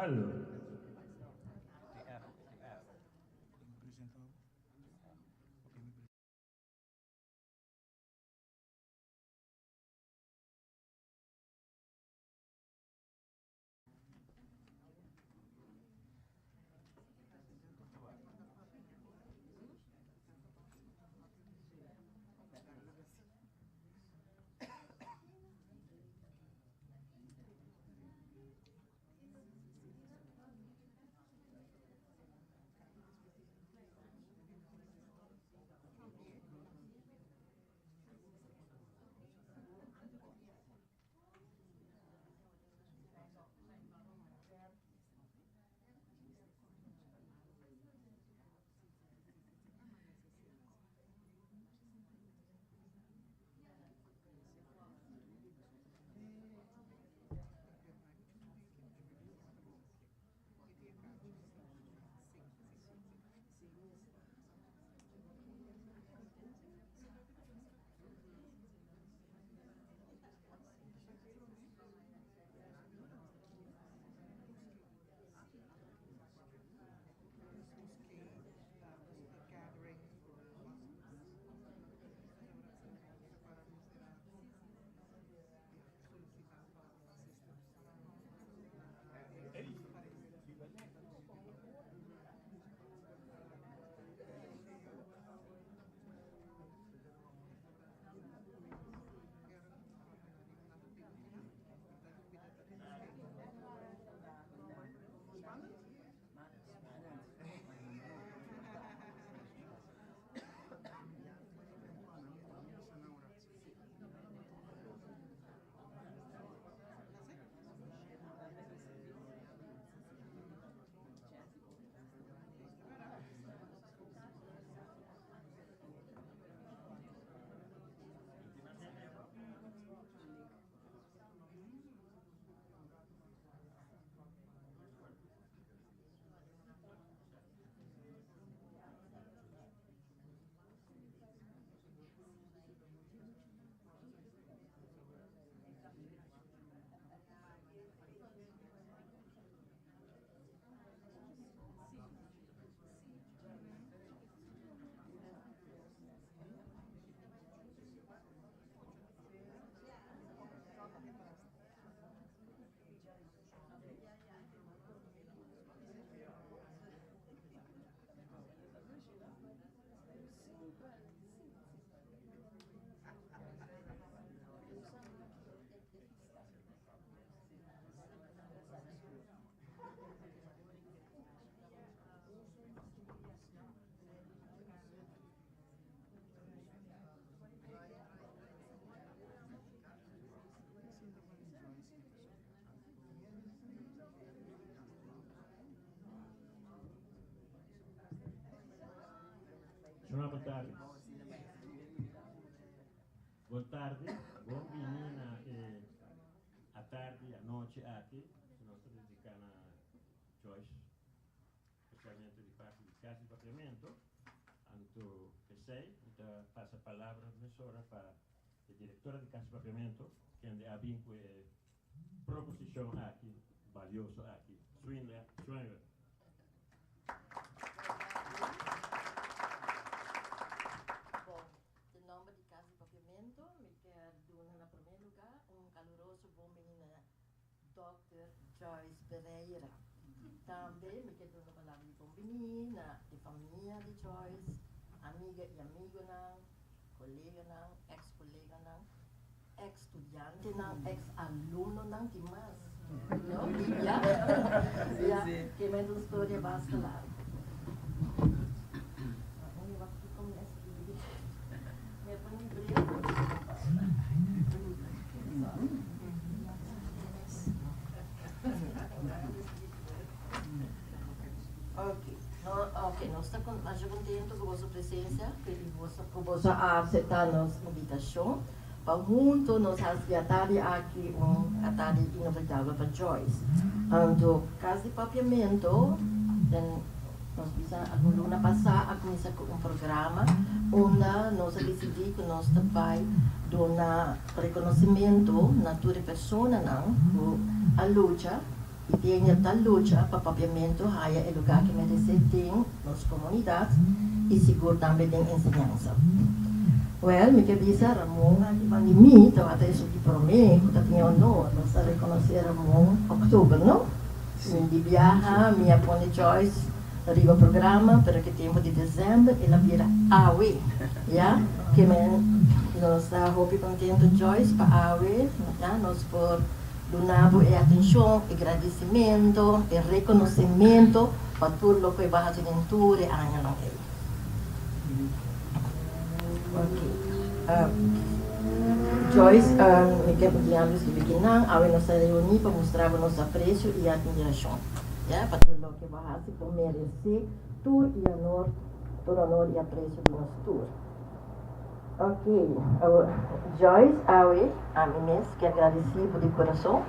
Hallo. Shona bon tardi. Bon tardi, bon bini na e atardi, anochi aki, ku nos ta dediká na Joyce, spesialmente di parti di Kas di Papiamentu. Anto p'esei mi ta pasa palabra mesora pa e direktora di Kas di Papiamentu, kende a bin ku e proposishon aki, balioso aki, Swinda Schwengle. Bon, den nomber di Cas di Papiamento mi kier duna na prome lugar un caluroso bon bini na Dòkter Joyce Pereira. Tambe mi kier duna palabra di bon bini na e famia di Joyce, amiga y amigonan, coleganan, ex coleganan, ex studiantenan, ex alumnonan tin mas, no? Ya, ya, ke men ta un storia basta largo. Ok, no, ok, nos ta masha contento cu boso presencia y boso cu boso a acepta nos invitacion pa hunto nos haci atardi aki un atardi inolvidabel pa Joyce. Anto Cas di Papiamento den nos bisa algun luna pasa a cuminsa cu un programa unda nos a dicidi cu nos ta bay duna reconocimento na tur e personanan cu a lucha. I Daniel ta lucha pa Papiamentu haya e lugá ke meresé den nos komunidat i sigur tambe den enseñansa. Wèl, mi ke bisa Ramon aki ban di mi tabata esun di promé ku ta tin e honor. Nos a rekonosé Ramon òktober, no? Mi di biaha mi a pone Joyce riba programa, pero ke tempu di desèmber el a bira awe, ya. Ke men nos ta hopi kontentu Joyce pa awe, ya, nos por Duna bo e atencion, e gradicimento, e reconocimento pa tur loke bo a haci den tur e añanan ey. Ok. Joyce, mi ke guia bo skibi kinan, awe nos ta reuni pa mustra bo nos aprecio y admiracion, ya, pa tur loke bo a haci por merece tur y honor, tur honor y aprecio di nos tur. Ok, awor Joyce awe ami mes ke agradeci bo di corazon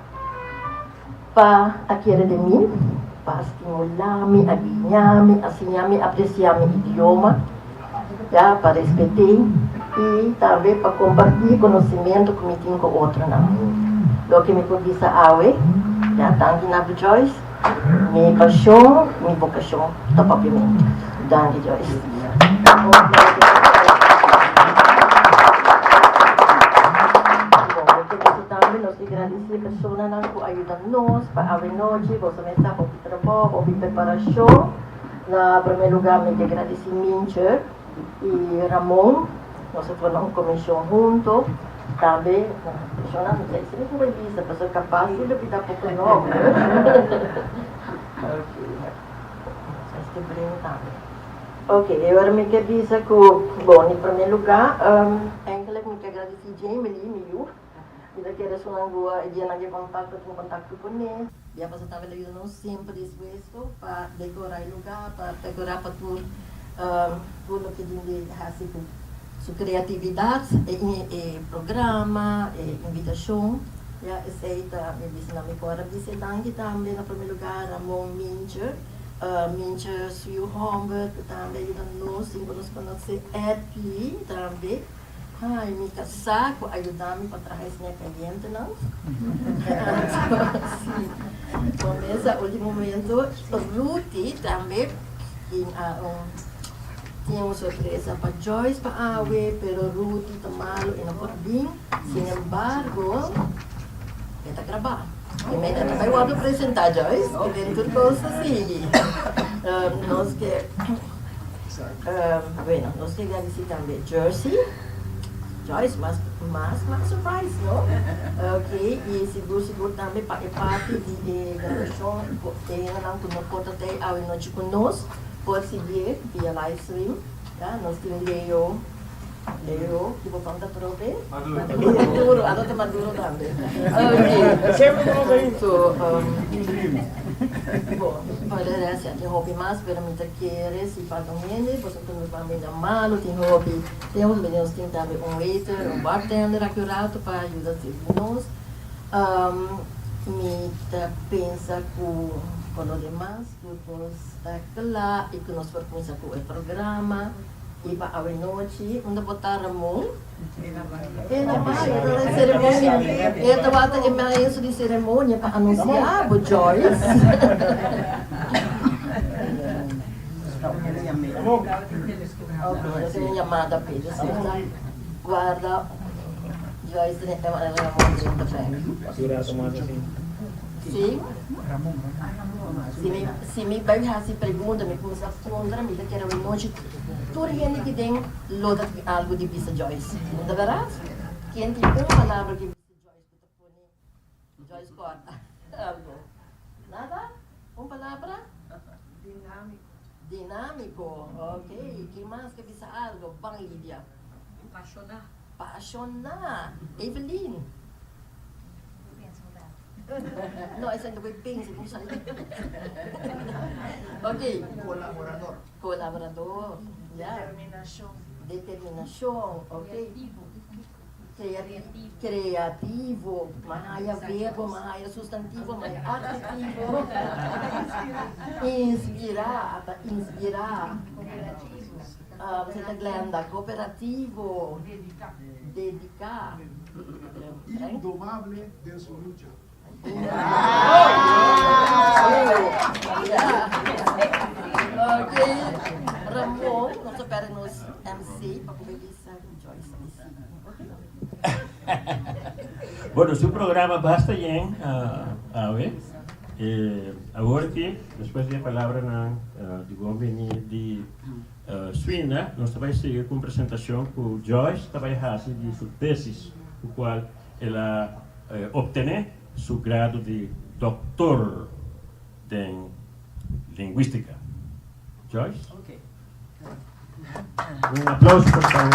pa a kere den mi, pa a stimula mi, a guiña mi, a siña mi aprecia mi idioma, ya, pa respete y tambe pa comparti conocimento cu mi tin cu otronan. Loke mi por bisa awe, ya, danki na bo Joyce, mi pasion, mi vocacion ta papiamento. Danki Joyce. Tambe nos ke gradisí e personanan ku a yuda nos pa awe nochi. Boso mes sa hopi trabou, hopi preparashon. Na promé lugá mi ke gradisí Mincher i Ramon. Nos a forma un komishon hunto. Tambe personanan, no sé si mi por bai bisa, pasobra kapas di lo bida poko nòmber. Este brin tambe. Ok, e ora mi ke bisa ku, bon, di promé lugá, eigenlijk mi ke agradesí Jamie-Lee, mi yu. Mi ta kere su nan gua e dianan ke kontakto, tin kontakto kuné. Ya pasobra tambe lo yuda nos semper dispuesto pa dekorá e lugá, pa dekorá pa tur, tur loke tin di hasi ku su kreatividat, e programa, e invitashon. Ya, esei ta mi bisa nan. Mi por a bisa e danki tambe na promé lugá Ramon Mincher. Mincher su yu hòmber ku tambe a yuda nos sin ku nos konosé Edley tambe. Ai, mi kasá ku a yuda mi pa traha e snack kalientenan. Sí, komesa último momento. Ruthie tambe tin a un tin un sorpresa pa Joyce pa awe, pero Ruthie ta malu i no por bin. Sin embargo, e ta grabá. E meta ta bai wòrdu presentá, Joyce, i den tur kos ta sigui. Nos ke, bueno, nos ke gradisí tambe Jersey. Joyce, mas, mas, mas surprise, no? Ok, i sigur, sigur tambe pa e parti di e grabashon, e hendenan ku no por ta tei awe nochi ku nos, por siguié via livestream. Ya, nos tin Leo. Leo, ki bo pan ta probe? Maduro. Maduro, ando ta Maduro tambe. Ok. Semper nos ahí. So, bo, pa de rest ya tin hopi mas, pero mi ta kere si falta un hende, pasobra nos ban brinda malo, tin hopi tempo, nos tin tambe un waiter, un bartender aki un rato pa yuda sirbi nos. Mi ta pensa ku por lo demas tur kos ta kla i ku nos por kuminsá ku e programa. I pa awenochi unda bo ta Ramon? E na bai, e ta den ceremonia. E tabata e maestro di ceremonia pa anuncia bo Joyce. Ok, nos tin un yamada p'e. Guarda Joyce den Ramon den ta bek. Si? Si mi si mi bai hasi pregunta mi kuminsá puntra mi ta kere awe nochi tur hende ki den lo ta tin algu di bisa Joyce. No ta bèrdat? Ken tin un palabra ki bisa Joyce ku ta pone Joyce kòrda algu? Nada? Un palabra? Dinámiko. Dinámiko, ok. Ken mas ke bisa algu? Ban Lidia. Pashoná. Pashoná. Evelyn. No, esei no por pensa ku sa. Ok. Kolaborador. Kolaborador, ya. Determinashon. Determinashon, ok. Kreativo. Kreativo. Mahaya verbo, mahaya sustantivo, mahaya adjetivo. Inspirá, ta inspirá. Kooperativo. Esei ta Glenda. Kooperativo. Dediká. Dediká. Indomable den su lucha. Ok, Ramon, nos ta perde nos MC pa por bisa cu Joyce ta bisti. Ok. Bueno, su programa basta yen awe. Awor aki, despues di e palabranan di bon bini di Swinda, nos ta bai sigui ku un presentashon ku Joyce ta bai hasi di su tesis, ku kual el a optené su grado di doktor den lingwístika. Joyce? Un aplauso por favor.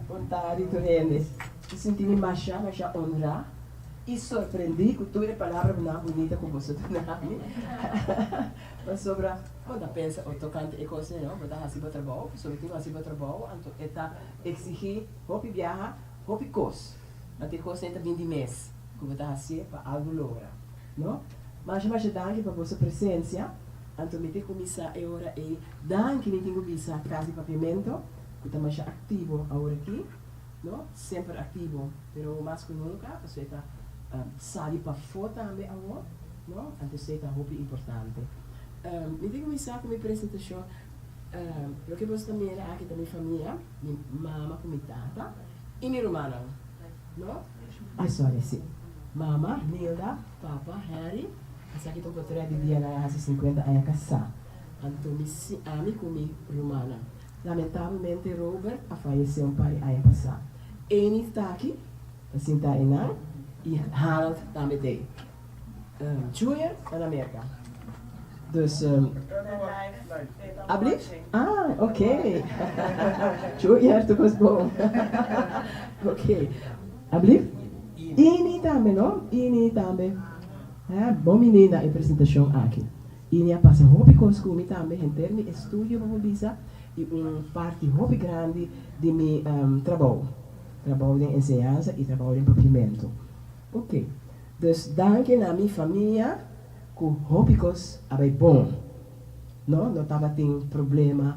Bon tardi tur hende. Mi sinti mi masha masha honra y sorprendí cu tur e palabranan bunita cu boso duna mi. Pasobra bo ta pensa o tocante e cosnan no, bo ta haci bo trabou, pasobra tin cu haci bo trabou anto e ta exigi hopi biaha hopi cos. Anto e cosnan ta bin di mes cu bo ta hacié pa algo logra. No? Masha masha danki pa boso presencia. Anto mi te cuminsa e ora ey. Danki mi tin cu bisa Cas di Papiamento cu ta masha activo awor aki. No? Semper activo, pero mas cu nunca pasobra e ta sali pafo tambe awor. No? Anto esey ta hopi importante. Mi tin cuminsa cu mi presentacion. Loke boso ta mira aki ta mi famia, mi mama cu mi tata y mi rumannan. No? Ay sorry, si. Mama, Nilda, papa, Harry, esaki ta un potret di dia nan a hasi sinkuenta aña kasá. Anto mi si ami ku mi rumannan. Lamentablemente Robert a fayesé un par di aña pasá. Amy ta aki, ta sintá einan, i Harold tambe t'ei. Junior ta na Merka. Dus, Ablief? Ah, ok. Junior, tur kos bon. Ok. Ablief? Ini tambe, no? Ini tambe. Hè, bon bini na e presentashon aki. Ini a pasa hopi kos ku mi tambe, henter mi estudio bo por bisa, i un parti hopi grandi di mi trabou. Trabou den enseñansa i trabou den papiamentu. Ok. Dus danki na mi famia ku hopi kos a bai bon. No, no tabatin problema.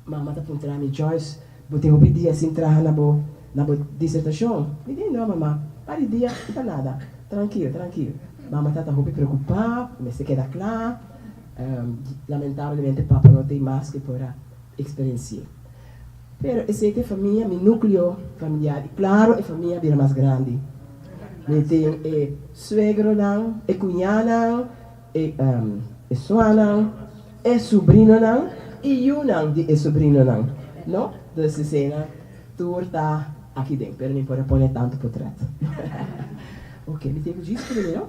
Mama ta puntra mi, Joyce, bo tin hopi dia sin traha na bo na bo disertashon? Mi di, No, mama, par di dia no ta nada. Trankil, trankil. Mama tata hopi preokupá, mester keda kla. Lamentablemente papa no tin mas ke por a eksperensi'é. Pero esei ta e famia, mi nukleo familiar. I klaro e famia a bira mas grandi. Mi tin e suegronan, e kuñanan, e e suanan, e subrinonan i yunan di e subrinonan, no? Dus eseinan tur ta aki den, pero mi por a pone tantu potret. Ok, mi tin ku djis primero.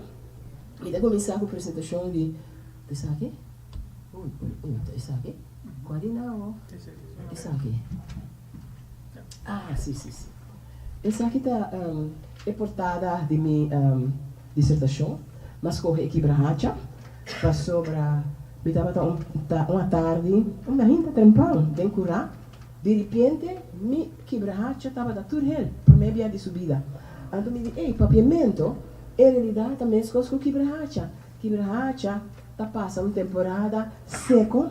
Mi ta kuminsá ku presentashon di esaki. Ui, ui, ui, ta esaki? Kua di nan? Esaki. Ah, si, si, si. Esaki ta e portada di mi disertashon. Mi a skohe e kibrahacha pasobra mi tabata un un atardi, un mainta trempan den kurá. Di ripiente mi kibrahacha tabata tur hel, promé bia di su bida. Anto mi di, ey, papiamento en realidat ta meskos ku kibrahacha. Kibrahacha ta pasa un temporada seko,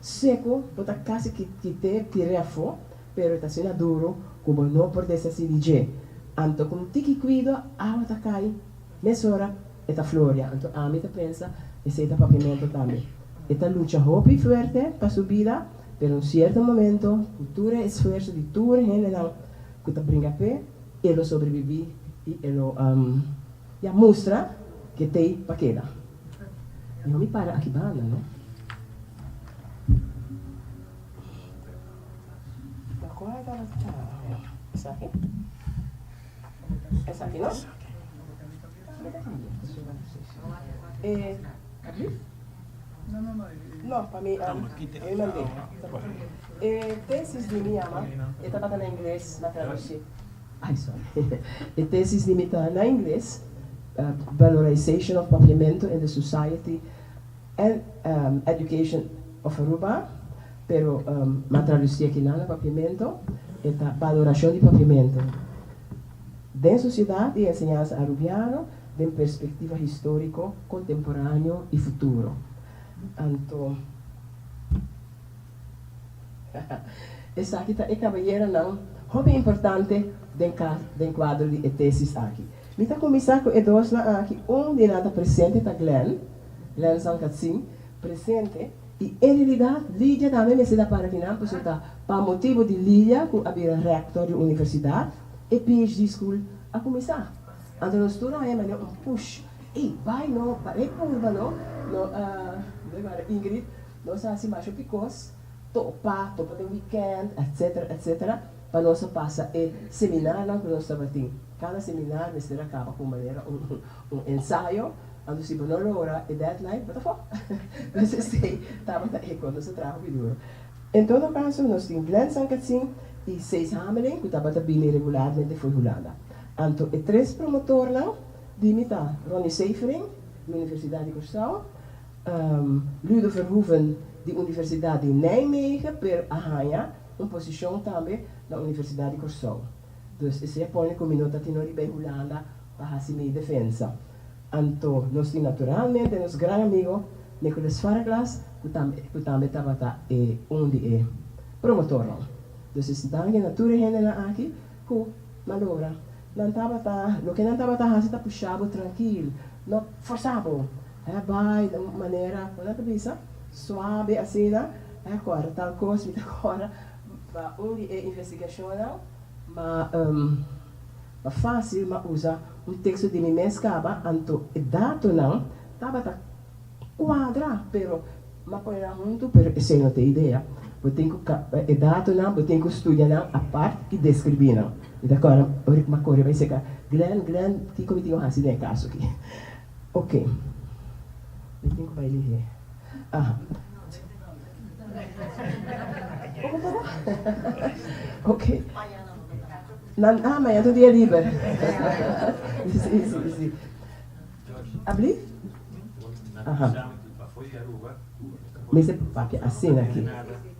seko, bo ta kasi kit'é, tir'é afó, pero e ta asina duru ku bo no por deshasí di dje. Anto ku un tiki kuido, awa ta kai, mesora e ta floria. Anto ami ta pensa esei ta papiamentu tambe. E ta lucha hopi fuerte pa su bida, pero un sierto momento, ku tur e esfuerso di tur e hendenan ku ta bringa p'e, e lo sobrebibí i e lo ya mustra ke t'ei pa keda. Mihó mi para aki banda, no? Ta kua tabata chama awe? Esaki? Esaki, no? E, alsjeblieft? No, pa mi, mi mand'é. E tesis di mi yama, e tabata na ingles, m'a traducí. Ay sorry. E tesis di mi ta na ingles, Valorization of Papiamento in the Society and Education of Aruba, pero m'a traduci akinan na Papiamento. E ta Baloracion di Papiamento den Sociedad y Enseñansa Arubiano den Perspectiva Historico, Contemporaneo y Futuro. Anto esaki ta e cabayeronan hopi importante den den cuadro di e tesis aki. Mi ta cuminsa cu e dosnan aki, un di nan ta presente ta Glenn, Glenn Sankatsing, presente. I en realidat Lidia tambe mester ta para kinan pasobra ta pa motibu di Lidia ku a bira rector di universidat e PhD school a kuminsá. Anto nos tur a haña manera un push, ey bai no, bai purba no, no a Ingrid, nos a hasi masha hopi kos, topa, topa den weekend, etcetera, etcetera, pa nos a pasa e seminarnan ku nos tabatin. Kada seminar mester a kaba ku manera un ensayo. Anto si bo no logra e deadline, bo ta fò. Dus esei tabata e kon nos a traha hopi duro. En todo kaso, nos tin Glenn Sankatsing i Cees Hameling ku tabata bini regularmente fo'i Hulanda. Anto e tres promotornan di mi ta Ronnie Severing di Universidat di Kòrsou, Ludo Verhoeven di Universidat di Nijmegen, pero a haña un posishon tambe na Universidat di Kòrsou. Dus esei a pone ku mi no ta tin no riba e Hulanda pa hasi mi defensa. Anto nos tin naturalmente nos gran amigo Nicolas Faraglas cu tambe cu tambe tabata e un di e promotornan. Dus es danki na tur e hendenan aki cu malogra nan tabata loke nan tabata haci ta pusha bo trankil, no forsa bo, he bay na un manera con nan ta bisa suabe asina, he cora tal cos mi ta cora pa un di e investigacionnan ma. Pa fácil m'a usa un texto di mi mes caba, anto e datonan tabata cuadra, pero m'a pone nan hunto, pero esey no ta e idea. Bo tin cu e datonan bo tin cu studia nan apart y describi nan. Mi ta acorda ora cu m'a core bay seca Glenn, Glenn, kico mi tin cu haci den e caso aki? Ok, mi tin cu bay lihe. Aha. Poco poco? Ok. Nan, ah, mañana ta dia liber. Si, si, si. Abli? Aha. Mester papia asina aki.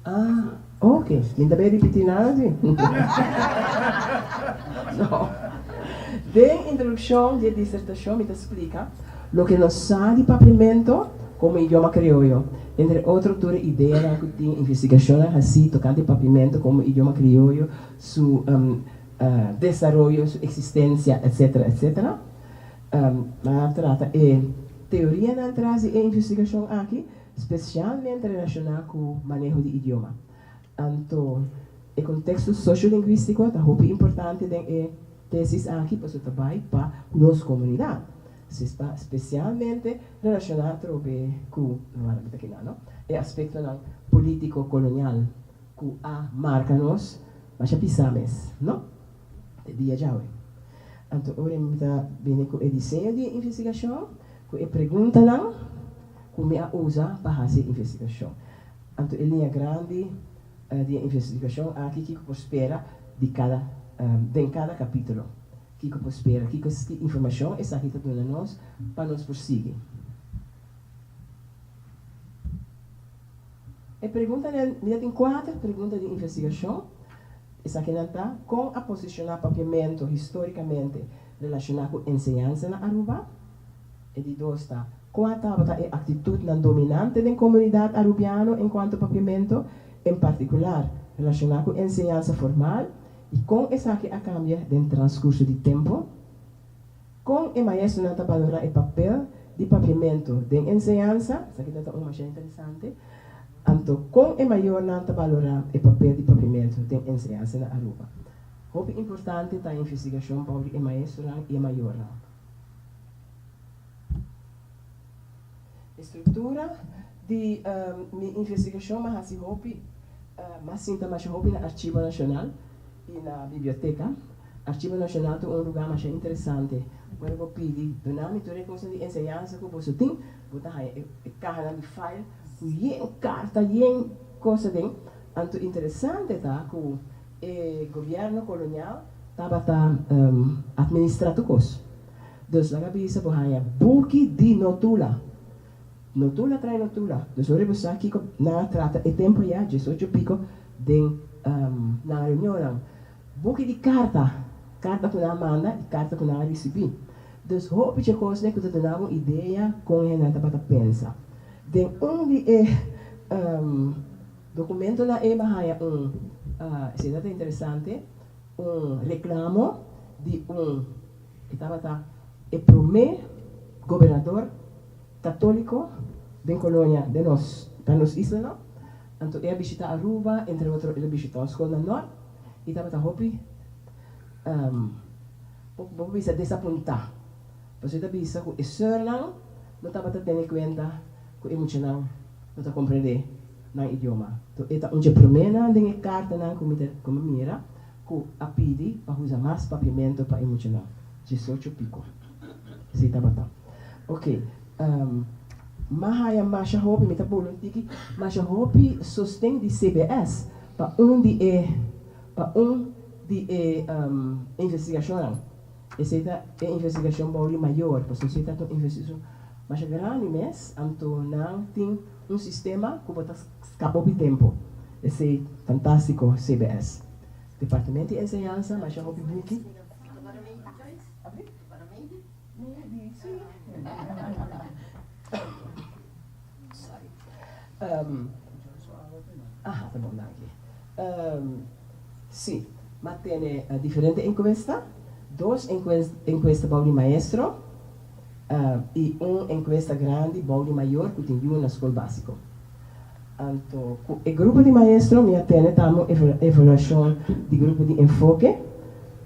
Ah, ok. Mi ta bay ripiti nada si. No. Den introduccion di e disertacion mi ta splica loke nos sa di papiamento como idioma crioyo. Entre otro tur e ideanan cu tin investigacionnan haci tocante papiamento como idioma crioyo, su desaroyo, su existencia, etcetera, etcetera. Nan a trata e teorianan tras di e investigacion aki, specialmente relaciona cu maneho di idioma. Anto e contexto sociolinguistico ta hopi importante den e tesis aki pasobra ta bay pa nos comunidad. Spa specialmente relaciona atrobe cu, no wara mi ta kina no, e aspectonan politico colonial cu a marca nos masha pisa mes, no? Te dia djawe. Anto ora mi ta bini cu e diseño di e investigacion, cu e preguntanan cu mi a usa pa haci e investigacion. Anto e liña grandi di e investigacion aki kico por spera di cada den cada capitulo. Kico por spera, kico ki informacion esaki ta duna nos pa nos por sigui. E preguntanan, mi ta tin cuater pregunta di investigacion. Esakinan ta, Con a posiciona Papiamento historicamente relaciona cu enseñansa na Aruba? E di dos ta, Cua tabata e actitudnan dominante den comunidad Arubiano en cuanto Papiamento, en particular relaciona cu enseñansa formal, y con esaki a cambia den transcurso di tempo? Con e maestronan ta balora e papel di Papiamento den enseñansa? Esaki ta ta un masha interesante. Anto, con e mayornan ta balora e papel di Papiamento den enseñansa na Aruba? Hopi importante ta e investigacion bou di e maestronan y e mayornan. E structura di mi investigacion m'a haci hopi, m'a sinta masha hopi na Archivo Nacional y na biblioteca. Archivo Nacional ta un lugar masha interesante. Ora bo pidi, duna mi tur e cosnan di enseñansa cu boso tin, bo ta haya e cahanan di file cu yen carta, yen cos aden. Anto interesante ta cu e gobierno colonial tabata administra tur cos. Dus laga bisa bo haña buki di notula. Notula trae notula. Dus ora bo sa kiko nan a trata e tempo ya, diesocho piko, den nan reunionnan. Buki di karta, karta ku nan a manda i karta ku nan a risibí. Dus hopi dje kosnan ku ta duna bo un idea kon hendenan tabata pensa. Den un di e dokumentonan ei bo a haña un, esei ta interesante, un reklamo di un, e tabata e promé gobernador katóliko den kolonia den nos, pa nos islanan. Anto e a bishitá Aruba, entre otro el a bishitá un skol na Nort i tabata hopi, bo por bisa desapuntá, pasobra e ta bisa ku e sùrnan no tabata tene kuenta ku e muchanan no ta komprendé nan idioma. Anto e ta un dje proménan den e kartanan ku mi ta ku mi mira ku a pidi pa usa mas papiamentu pa e muchanan. Diesocho piko. Esei tabata. Oke. M'a haya masha hopi, mi ta bula un tiki, masha hopi sosten di CBS pa un di e pa un di e investigashonnan. Esei ta e investigashon bou di mayor, pasobra esei ta un investigashon masha grandi mes, anto nan tin un sistema ku bo ta skapa hopi tempu. Esei fantástiko CBS. Departamento di Enseñansa masha hopi buki. Sorry. Aha, ta bon, danki. Sí, m'a tene diferente enkuesta, dos enkuesta bou di maestro i un enkuesta grandi bou di mayor ku tin yu na skol básiko. Anto ku e grupo di maestro mi a tene tambe un evaluashon di grupo di enfoke.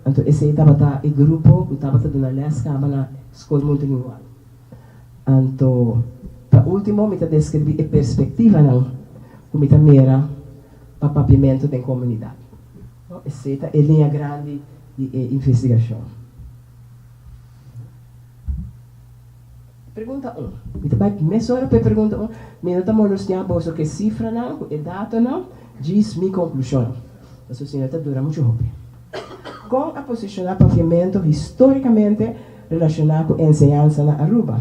Anto esei tabata e grupo ku tabata duna lès kaba na skol multilingual. Anto pa último mi ta deskribí e perspektivanan ku mi ta mira pa papiamentu den komunidat. Esei ta e liña grandi di e investigashon. Pregunta un. Mi ta bai mesora pa e pregunta un. Mi no ta molestiá boso ku e sifranan, ku e datonan, djis mi konklushonnan. Pasobra si no ta dura muchu hopi. Kon a posishoná papiamentu histórikamente relashoná ku enseñansa na Aruba?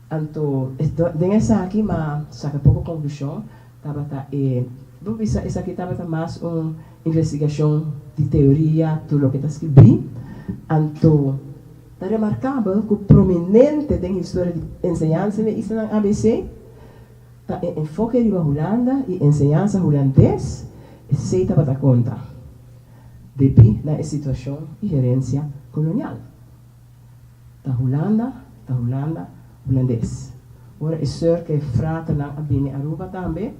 Anto, den esaki m'a saka poko konklushon. Tabata e, bo bisa esaki tabata mas un investigashon di teoria tur loke ta skibí, anto ta remarkabel ku prominente den historia di enseñansa den islanan ABC ta e enfoke riba Hulanda i enseñansa hulandes, esei tabata konta debí na e situashon i herensia kolonial. Ta Hulanda, ta Hulanda, Hulandes. Ora e seur ku e fraternan a bini Aruba tambe,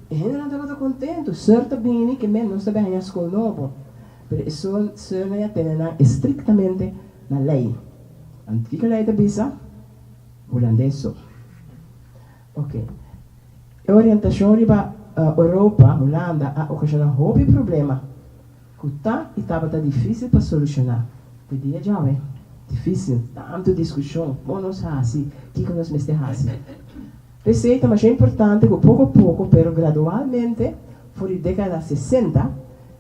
e hendenan tabata kontentu. Seur ta bini ke men nos ta bin haña skol nobo. Pero e seurnan ya tene nan estriktamente na lei. Anto kiko lei ta bisa? Hulandes so. Oke. E orientashon riba Europa, Hulanda, a okashoná hopi problema. Ku ta i tabata difísil pa solushoná. Te dia djawe, difísil, tantu diskushon, kon nos hasi, kiko nos mester hasi. P'esei ta masha importante ku poko poko, pero gradualmente, for di dékada sesenta,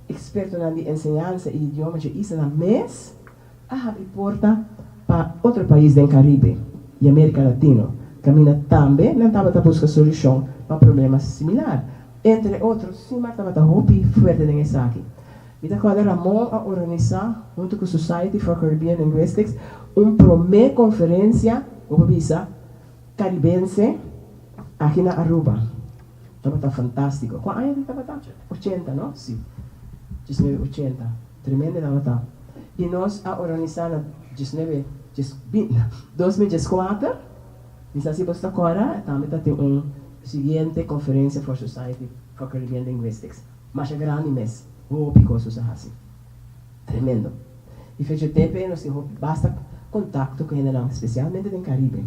ekspertonan di enseñansa i idioma dje islanan mes a habri porta pa otro pais den Karibe i Amerika Latino, kaminda tambe nan tabata buska solushon pa problema similar. Entre otro, Simar tabata hopi fuerte den esaki. Mi ta kòrda Ramon a organisá, huntu ku Society for Caribbean Linguistics, un promé konferensia, bo por bisa, karibense aki na Aruba. Tabata fantástiko. Kua aña tabata? Ochenta, no? Sí. Diesnuebe ochenta. Tremendo tabata. I nos a organisá na diesnuebe, dies, 2014. Mi sa si boso ta kòrda, tambe ta tin un siguiente konferensia for Society for Caribbean Linguistics. Masha grandi mes. Hopi kos nos a hasi. Tremendo. I fecha tempu ei nos tin hopi basta kontakto ku hendenan, spesialmente den Karibe.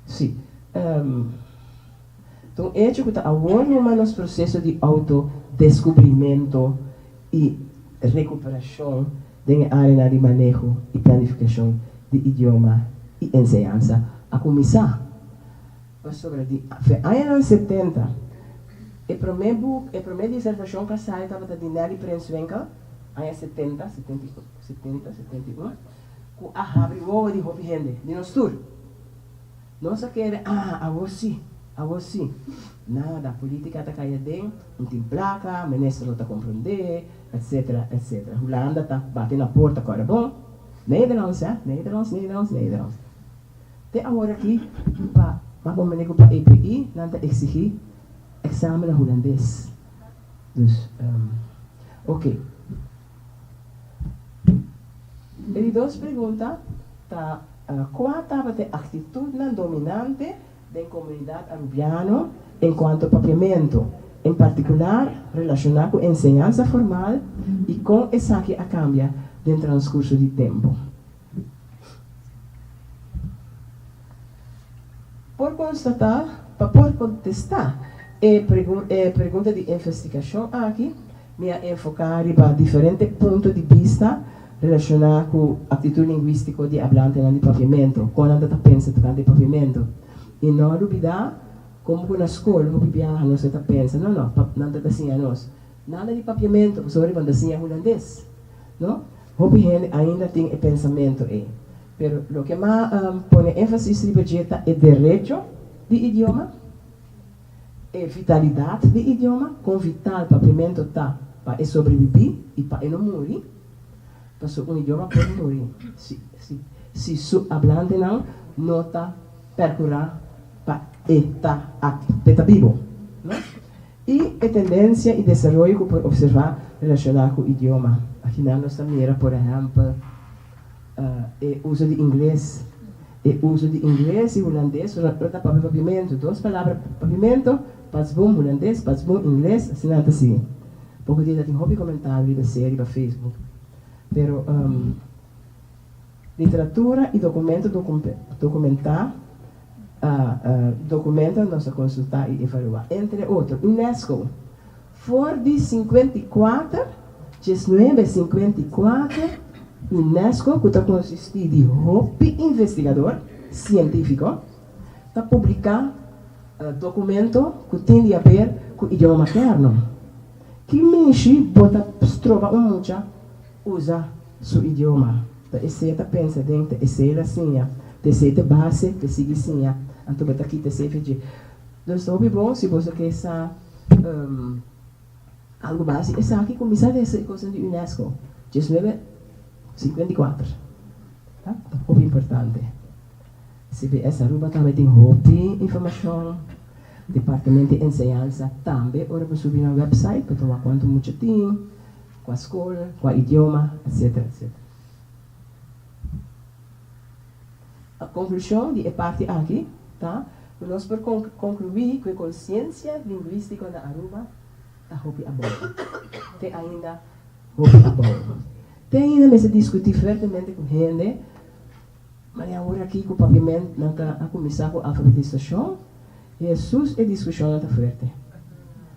Sí. Ta un echo ku ta awor numa nos proseso di outo-deskubrimentu i rekuperashon den e áreanan di maneho i planifikashon di idioma i enseñansa a kuminsá. Pasobra di fe añanan setenta, e promé buk, e promé disertashon ku a sali tabata di Nelly Prenswinkel, aña setenta, setenta i setenta, setenta i un, ku a habri wowo di hopi hende, di nos tur. Nos a kere, ah, awor sí. Awor sí, nada, polítika ta kai aden, no tin plaka, minister no ta komprondé, etcetera, etcetera. Hulanda ta bati na porta kòrda bon. Nederlands, hè? Nederlands, Nederlands, Nederlands. Te awor aki pa pa komprendé ku pa EPI nan ta eksigí eksamen na hulandes. Dus, oké. E di dos pregunta ta kua tabata e aktitutnan dominante den komunidat arubiano enkuanto papiamentu, en partikular relashoná ku enseñansa formal i kon esaki a kambia den transkurso di tempu? Por konstatá, pa por kontestá e pregunta di investigashon aki, mi a enfoká riba diferente punto di bista relashoná ku aktitut lingwístiko di ablantenan di papiamentu, kon nan ta ta pensa tokante papiamentu. I no lubidá komo ku na skol hopi biaha nos ta ta pensa, no, no, nan ta ta siña nos nada di papiamentu pasobra riba nan ta siña hulandes, no? Hopi hende ainda tin e pensamentu ei. Pero loke m'a pone énfasis riba dje ta e derecho di idioma, e vitalidat di idioma, kon vital papiamentu ta pa e sobrebibí i pa e no muri, pasobra un idioma por muri si si su hablantenan no ta perkurá pa e ta pa e ta bibo, no? I e tendensia i desaroyo ku por opservá relashoná ku idioma. Akinan nos ta mira, por ehèmpel, e uso di ingles. E uso di ingles i hulandes ora ta papia papiamentu. Dos palabra papiamentu, pas bon hulandes, pas bon ingles, asina nan ta sigui. Poko dia ta tin hopi komentario riba esei riba Facebook. Pero literatura i dokumento dokumentá. Documento nos a consulta y evalua, entre otro, UNESCO. For di 54, 1954, UNESCO, cu ta consisti di hopi investigador cientifico, ta publica documento cu tin di haber cu idioma materno. Ki mishi bo ta stroba un mucha usa su idioma? Ta esei ta pensa den, ta esei el a siña, ta esei ta e base pa e sigui siña, anto bo ta kita esei for dje. Dus ta hopi bon si boso ke sa algu base esaki, kuminsá lesa e kosnan di UNESCO, 1954. Ta hopi importante. CBS Aruba tambe tin hopi informashon, Departamento di Enseñansa tambe ora bo subi nan website bo ta wak kuantu mucha tin. Kua skol, kua idioma, etcetera, etcetera. A konklushon di e parti aki ta ku nos por konkluí ku e konsiensia lingwístiko na Aruba ta hopi abou. Te ainda hopi abou. Te ainda mester diskutí fuertemente ku hende, manera awor aki ku papiament nan ta a kuminsá ku alfabetisashon, Hesus e diskushonnan ta fuerte.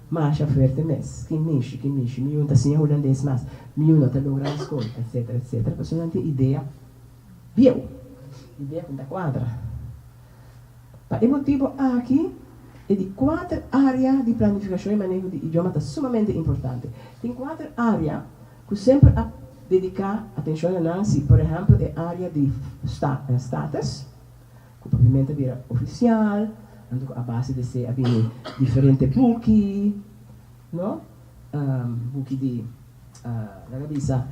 Masha fuerte mes. Ki mishi, ki mishi, mi yu ta siña hulandes mas, mi yu no ta logra na skol, etcetera, etcetera. Pasobra nan tin idea bieu, idea ku no ta kuadra. Pa e motibu aki, e di kuater área di planifikashon i maneho di idioma ta sumamente importante. Tin kuater área ku semper a dediká atenshon na nan, si por ehèmpel e área di status, Ku papiamentu a bira ofisial, anto ku a base di esei a bini diferente buki, no? Buki di, laga bisa,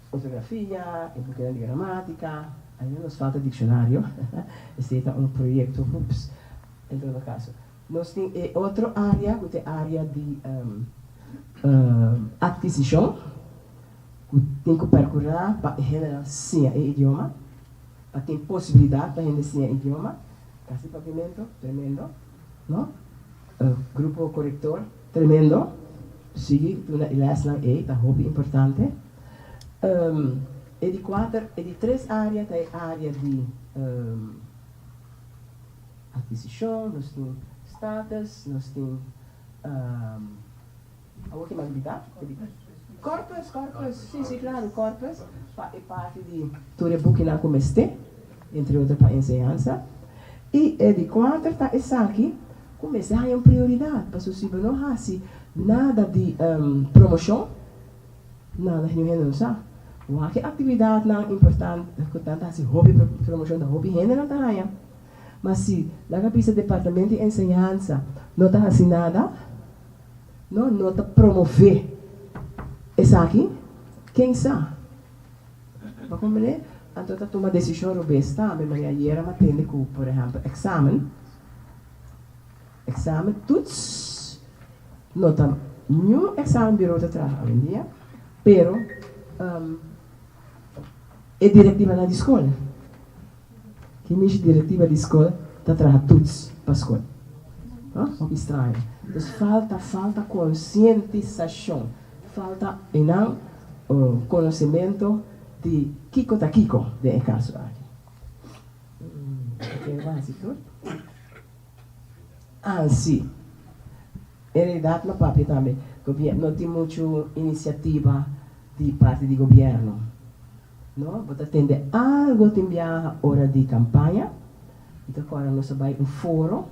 ortografia, e bukinan di gramatika, ainda nos falta dikshonario, esei ta un proyekto, ups, en todo kaso. Nos tin e otro área ku ta e área di atkisishon, ku tin ku perkurá pa e hendenan siña e idioma. Pa tin posibilidad pa hende siña idioma, casi papiamento, tremendo, no? Grupo Corector, tremendo, sigui duna e lesnan ey, ta hopi importante. E di cuater, e di tres area ta e area di adquisicion, nos tin status, nos tin. Awor ke mas bida? Corpus, corpus, si, si, claro, corpus pa e parti di tur e bukinan ku mester, entre otro pa enseñansa. I e di kuater ta esaki ku mester haña un prioridat, pasobra si bo no hasi nada di promoshon, nada niun hende no sa. Wak e aktividatnan importante ku nan ta hasi hopi promoshon, ta hopi hendenan ta haña. Ma si, laga bisa Departamento di Enseñansa no ta hasi nada, no, no ta promové esaki, ken sa? Bo a komprendé? Anto ta tuma desishon robes tambe, manera ayera mi a tende ku, por ehèmpel, eksamen, eksamen, toets, no ta niun eksamen biro ta traha awendia, pero e direktivanan di skol. Ki mishi direktiva di skol ta traha toets pa skol? Huh? Hopi straño. Dus falta, falta konsientisashon. Falta einan konosementu di kiko ta kiko den e kaso aki. Oke, bo hasi tur? Ansi. En realidat no papia tambe. No tin muchu inisiativa di parti di gobièrnu. No, bo ta tende algo tin biaha ora di campaña. Mi ta corda nos a bay un foro,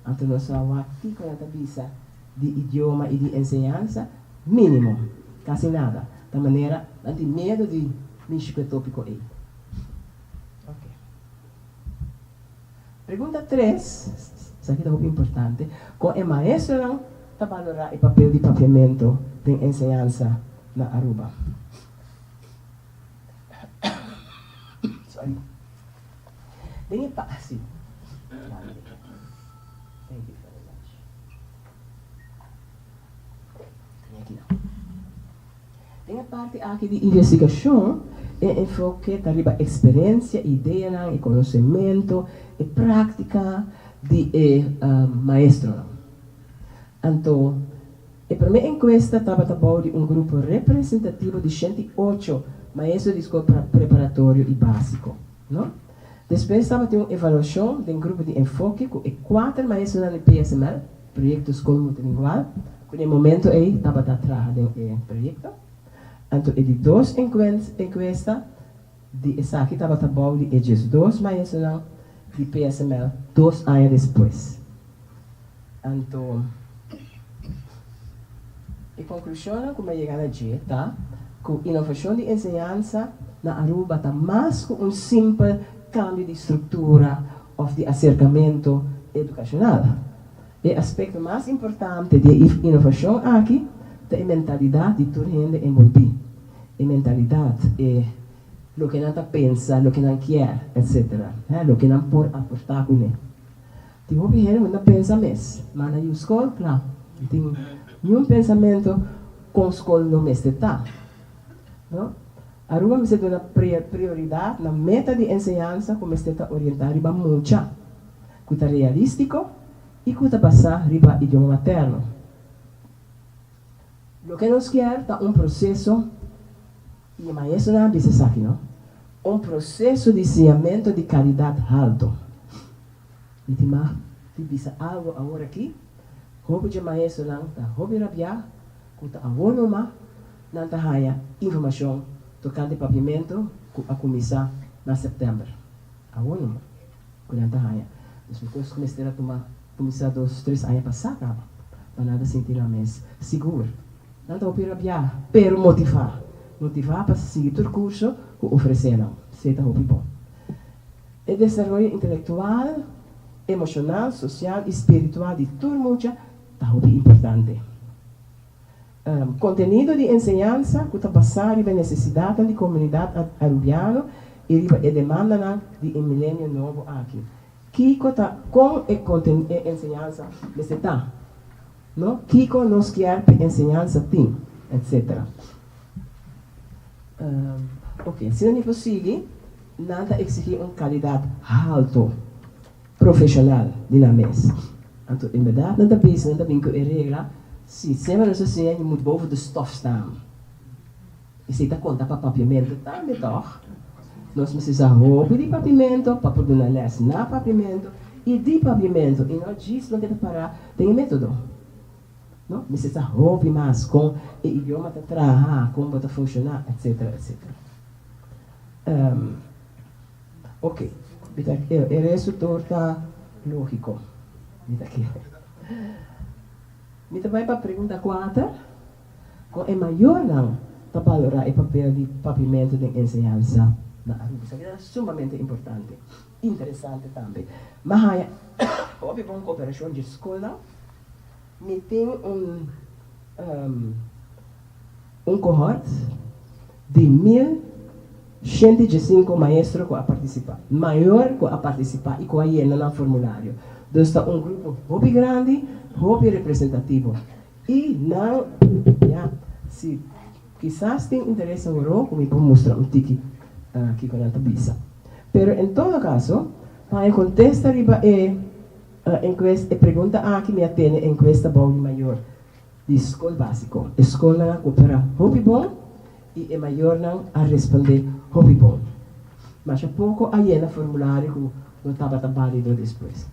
anto nos a wak kico nan ta bisa di idioma y di enseñansa, minimo, casi nada. Ta manera nan tin miedo di mishi cu e topico ey. Ok. Pregunta tres, esaki ta hopi importante, con e maestronan ta balora e papel di papiamento den enseñansa na Aruba? Sorry. Den e pasi. Thank you very much. Den e parti aki di investigashon, e enfoke ta riba eksperensia, ideanan, e konosementu, e práktika di e maestronan. Anto, e promé enkuesta tabata bou di un grupo representativo di 108 maestro di skol preparatorio i básiko, no. Despues tabatin un evaluashon den grupo di enfoke ku e kuater maestronan di PSML, Proyekto Skol Multilingual, ku den e momento ei tabata traha den e proyekto. Anto e di dos enkuesta di esaki tabata bou di e 12 maestronan di PSML 2 aña despues. Anto, e konklushonnan ku mi a yega na dje ta ku inovashon di enseñansa na Aruba ta mas ku un simpel kambio di struktura òf di aserkamentu edukashonal. E aspekto mas importante di e inovashon aki ta e mentalidat di tur hende enbolbí. E mentalidat, e loke nan ta pensa, loke nan kier, etsetera, loke nan por aportá kuné. Tin hopi hende ku no ta pensa mes, ma na yu skol, kla, no tin niun pensamentu kon skol lo mester ta. No? Aruba mester duna prioridat na meta di enseñansa ku mester ta orientá riba mucha, ku ta realístiko i ku ta basá riba idioma materno. Loke nos kier ta un proseso, i e maestronan a bisa esaki, no? Un proseso di siñamentu di kalidat haltu. Mi tin mag di bisa algu awor aki, hopi dje maestronan ta hopi rabiá ku ta awor numa nan ta haña informashon tokante papiamentu ku a kuminsá na sèptèmber. Awor numa ku nan ta haña. Dus mi kos ku mester a tuma kuminsá dos tres aña pasá kaba pa nan ta sinti nan mes sigur. Nan ta hopi rabiá, pero motivá. Motivá pa sigui tur kurso ku ofresé nan. Esei ta hopi bon. E desaroyo intelektual, emoshonal, sosial i spiritual di tur mucha ta hopi importante. Kontenido di enseñansa ku ta basá riba e nesesidatnan di komunidat arubiano i riba e demandanan di e milenio nobo aki. Kiko ta kon e e enseñansa mester ta? No? Kiko nos kier p'e enseñansa tin? Etsetera. Oke, asina mi por sigui, nan ta eksigí un kalidat halto, profeshonal di nan mes. Anto, en bèrdat nan ta bisa, nan ta bin ku e regla, si semper nos a siña, je moet boven de stof staan. Esei ta konta pa papiamentu tambe, tòg? Nos mester sa hopi di papiamentu pa por duna lès na papiamentu i di papiamentu, i no djis loke ta pará den e método. No, mester sa hopi mas kon e idioma ta traha, kon bo ta funshoná, etsetera, etsetera. Oke, mi ta e resto tur ta lógiko, mi ta kere. Mi ta bai pa pregunta kuater, Kon e mayornan ta balorá e papel di papiamentu den enseñansa? na Aruba. Esaki ta sumamente importante, interesante tambe. M'a haya hopi bon cooperacion dje scolnan. Mi tin un un cohort di 1115 maestro cu a participa, mayor cu a participa y cu a yena nan formulario. Dus ta un grupo hopi grandi, hopi representativo. Y nan, ya, si kisas tin interes awor cu mi por mustra un tiki kico nan ta bisa. Pero en todo caso, pa e contesta riba e encuesta, e pregunta aki, mi a tene encuesta bou di mayor di scol basico. E scolnan a coopera hopi bon y e mayornan a responde hopi bon. Masha poco a yena formulario cu no tabata valido despues.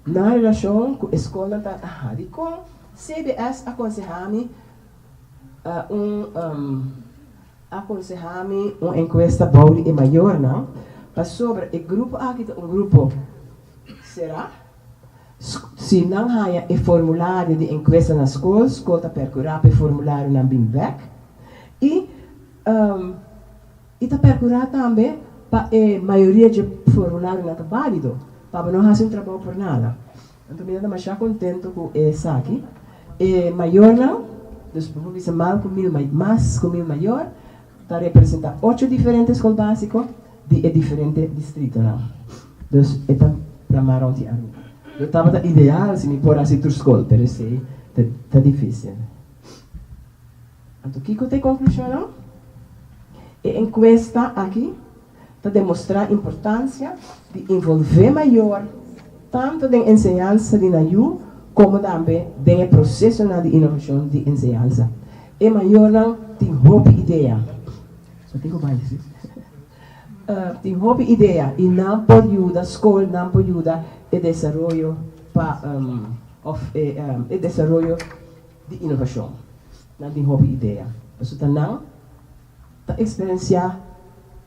Na relacion cu e scolnan ta aha, dicon CBS a conseha mi un a conseha mi un encuesta bou di e mayornan? Pasobra e grupo aki ta un grupo cera. Si nan haya e formulario di encuesta na scol, scol ta percura pa e formularionan bin bek y ta percura tambe pa e mayoria di formularionan ta valido, pa bo no haci un trabou por nada. Anto mi ta demasiado contento cu esaki. E mayornan, dus bo por bisa mal cu 1000, mas cu 1000 mayor, ta representa ocho diferente scol basico di e diferente distritonan. Dus e ta plama rond di Aruba. Lo tabata ideal si mi por haci tur scol, pero esey ta dificil. Anto kico ta e conclusionnan? E encuesta aki ta demostra importancia di envolve mayor tanto den enseñansa di nan yu como tambe den e procesonan di innovacion di enseñansa. E mayornan tin hopi idea. So tin cu bay, si? Tin hopi idea y nan por yuda scol, nan por yuda e desaroyo pa of e e desaroyo di innovacion. Nan tin hopi idea. Pasobra ta nan ta experiencia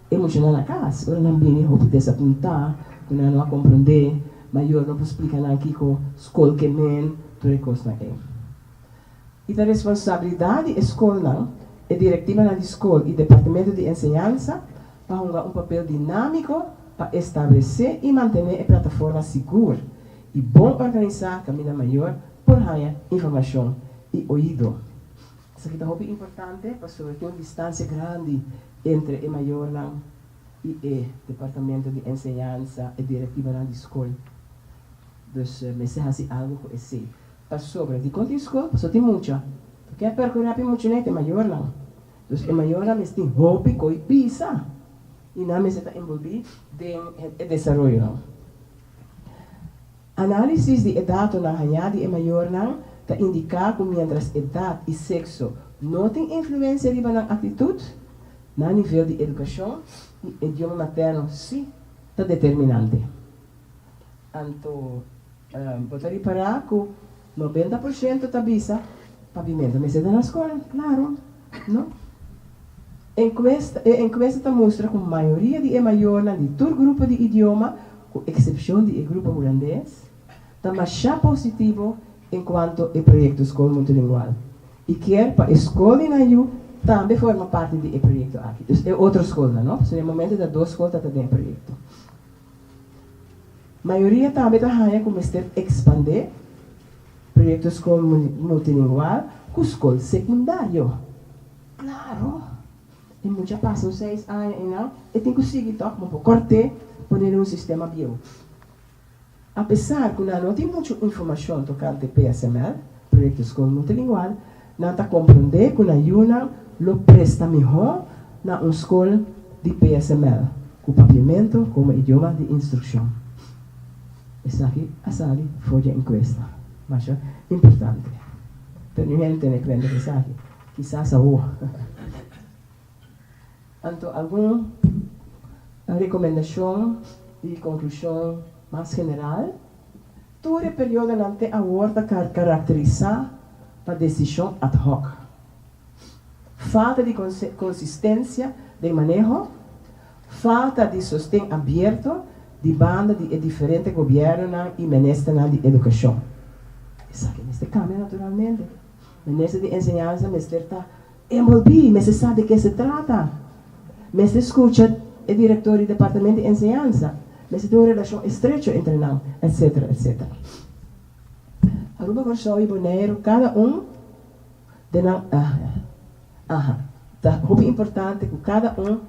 e muchanan na cas. Ora nan bini hopi desapunta cu nan no a comprende, mayor no por splica nan kico scol ke men, tur e cosnan ey. Y ta responsabilidad di e scolnan, e directivanan di scol y departamento di enseñansa pa hunga un papel dinamico pa establece y mantene e plataforma sigur y bon organisa caminda mayor por haya informacion y oido. Esaki ta hopi importante pasobra tin un distancia grandi entre e mayornan y e departamento di enseñansa, e directivanan di scol. Dus mester haci algo cu esey. Pasobra dikon tin skol? Pasobra tin mucha. Ta kier perkurá pa e muchanan i ta e mayornan. Dus e mayornan mester tin hopi koi bisa i nan mester ta enbolbí den e desaroyonan. Análisis di e datonan hañá di e mayornan ta indiká ku miéntras edat i sekso no tin influensia riba nan aktitut, nan nivel di edukashon i idioma materno sí ta determinante. Anto bo ta ripará ku 90% ta bisa papiamentu mester ta na skol, klaro, no? Enkuesta, e enkuesta ta mustra ku mayoria di e mayornan di tur grupo di idioma, ku eksepshon di e grupo hulandes, ta mashá positivo enkuanto e proyekto Skol Multilingual i kier pa e skol di nan yu tambe forma parti di e proyekto aki. Dus e otro skolnan, no? Pasobra na e momento ta dos skol ta ta den e proyekto. Mayoria tambe ta haña ku mester ekspandé proyekto skol multilingual ku skol sekundario. Klaro, e mucha pasa un seis aña einan, e tin ku sigui tòg, bo por kòrt'é pone den un sistema bieu. Apesar ku nan no tin muchu informashon tokante PSML, Proyekto Skol Multilingual, nan ta komprondé ku nan yunan lo presta mihó na un skol di PSML ku papiamentu komo idioma di instrukshon. Esaki a sali for di e enkuesta. Masha importante. Pero niun hende tene kuenta ku esaki. Kisas awor. Anto algun rekomendashon i konklushon mas general. Tur e periodonan te awor ta karakterisá pa desishon ad hoc, falta di konsistensia den maneho, falta di sosten abierto di banda di e diferente gobièrnunan i ministernan di edukashon. Esaki mester kambia naturalmente. Minister di enseñansa mester ta enbolbí, mester sa de ke se trata. Mester skucha e direktor di departamento di enseñansa. Mester tin un relashon estrecho entre nan, etcetera, etcetera. Aruba, Kòrsou i Boneiru kada un den nan aha ta hopi importante ku kada un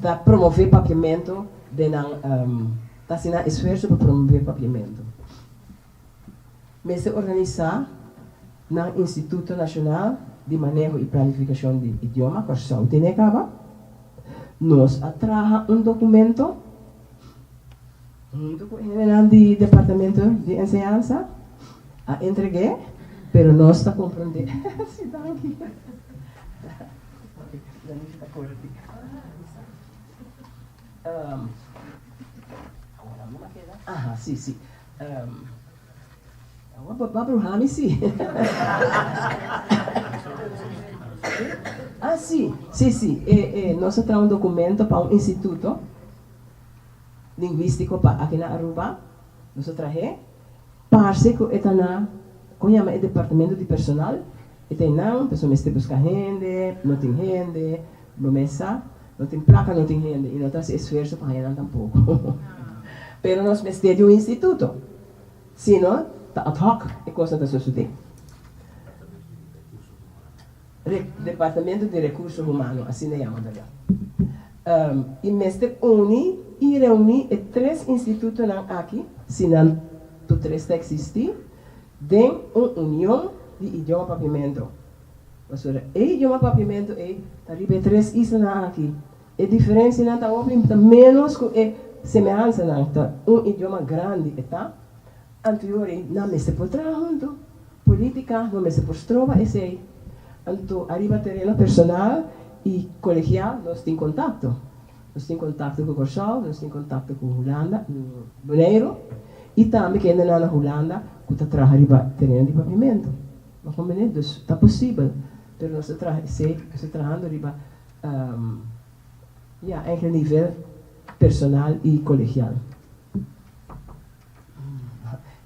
ta promové papiamentu den nan ta hasi nan esfuerso pa promové papiamentu. Mester organisá nan Instituto Nashonal di Maneho i Planifikashon di Idioma, Kòrsou tene kaba. Nos a traha un dokumento huntu ku e hendenan di Departamento di Enseñansa, a entreg'é, pero nos ta komprondé. Sí, danki. Aha, sí, sí. Awa bo ba bruha mi si. Ah si, si si, e e nos a traha un documento pa un instituto linguistico pa aki na Aruba, nos a trah'é, parce cu e ta na, con yama e departamento di personal, e ta einan, pasobra mester busca hende, no tin hende, bo mes sa, no tin placa no tin hende y no ta haci esfuerzo pa haña nan tampoco. Pero nos mester di un instituto, sino ta ad hoc e cosnan ta sosode. Departamento di Recurso Humano, asina yama berdad. Y mester uni y reuni e tres institutonan aki, si nan tur tres ta existi, den un union di idioma Papiamento. Pasobra e idioma Papiamento ei ta riba e tres islanan aki. E diferencianan ta hopi, ta menos cu e semehansanan. Ta un idioma grandi e ta. Anto yori nan mester por traha hunto. Politica no mester por stroba esey. Anto ariba tereno personal y colegial nos tin contacto. Nos tin contacto cu Corsou, nos tin contacto cu Hulanda, Boneiru y tambe kendenan na Hulanda cu ta traha riba tereno di Papiamento. Bo comprende? Dus ta posibel, pero nos ta traha esey, nos ta trahando riba ya eigenlijk nivel personal y colegial.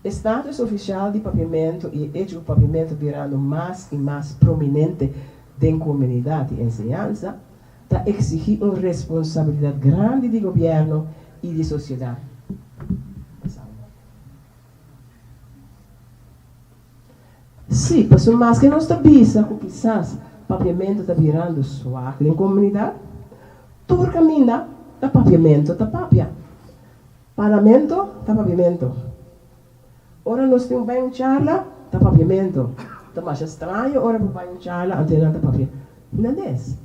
E status ofisial di papiamentu i e echo ku papiamentu birando mas i mas prominente den komunidat di enseñansa ta eksigí un responsabilidat grandi di gobièrnu i di sosiedat. Sí, pasobra maske nos ta bisa ku kisas papiamentu ta birando swak den komunidat, tur kaminda ta papiamentu ta papia. Parlamento ta papiamento. Ora nos tin un bai un charla ta papiamento. Ta masha straño ora bo bai un charla anto nan ta papia hulandes.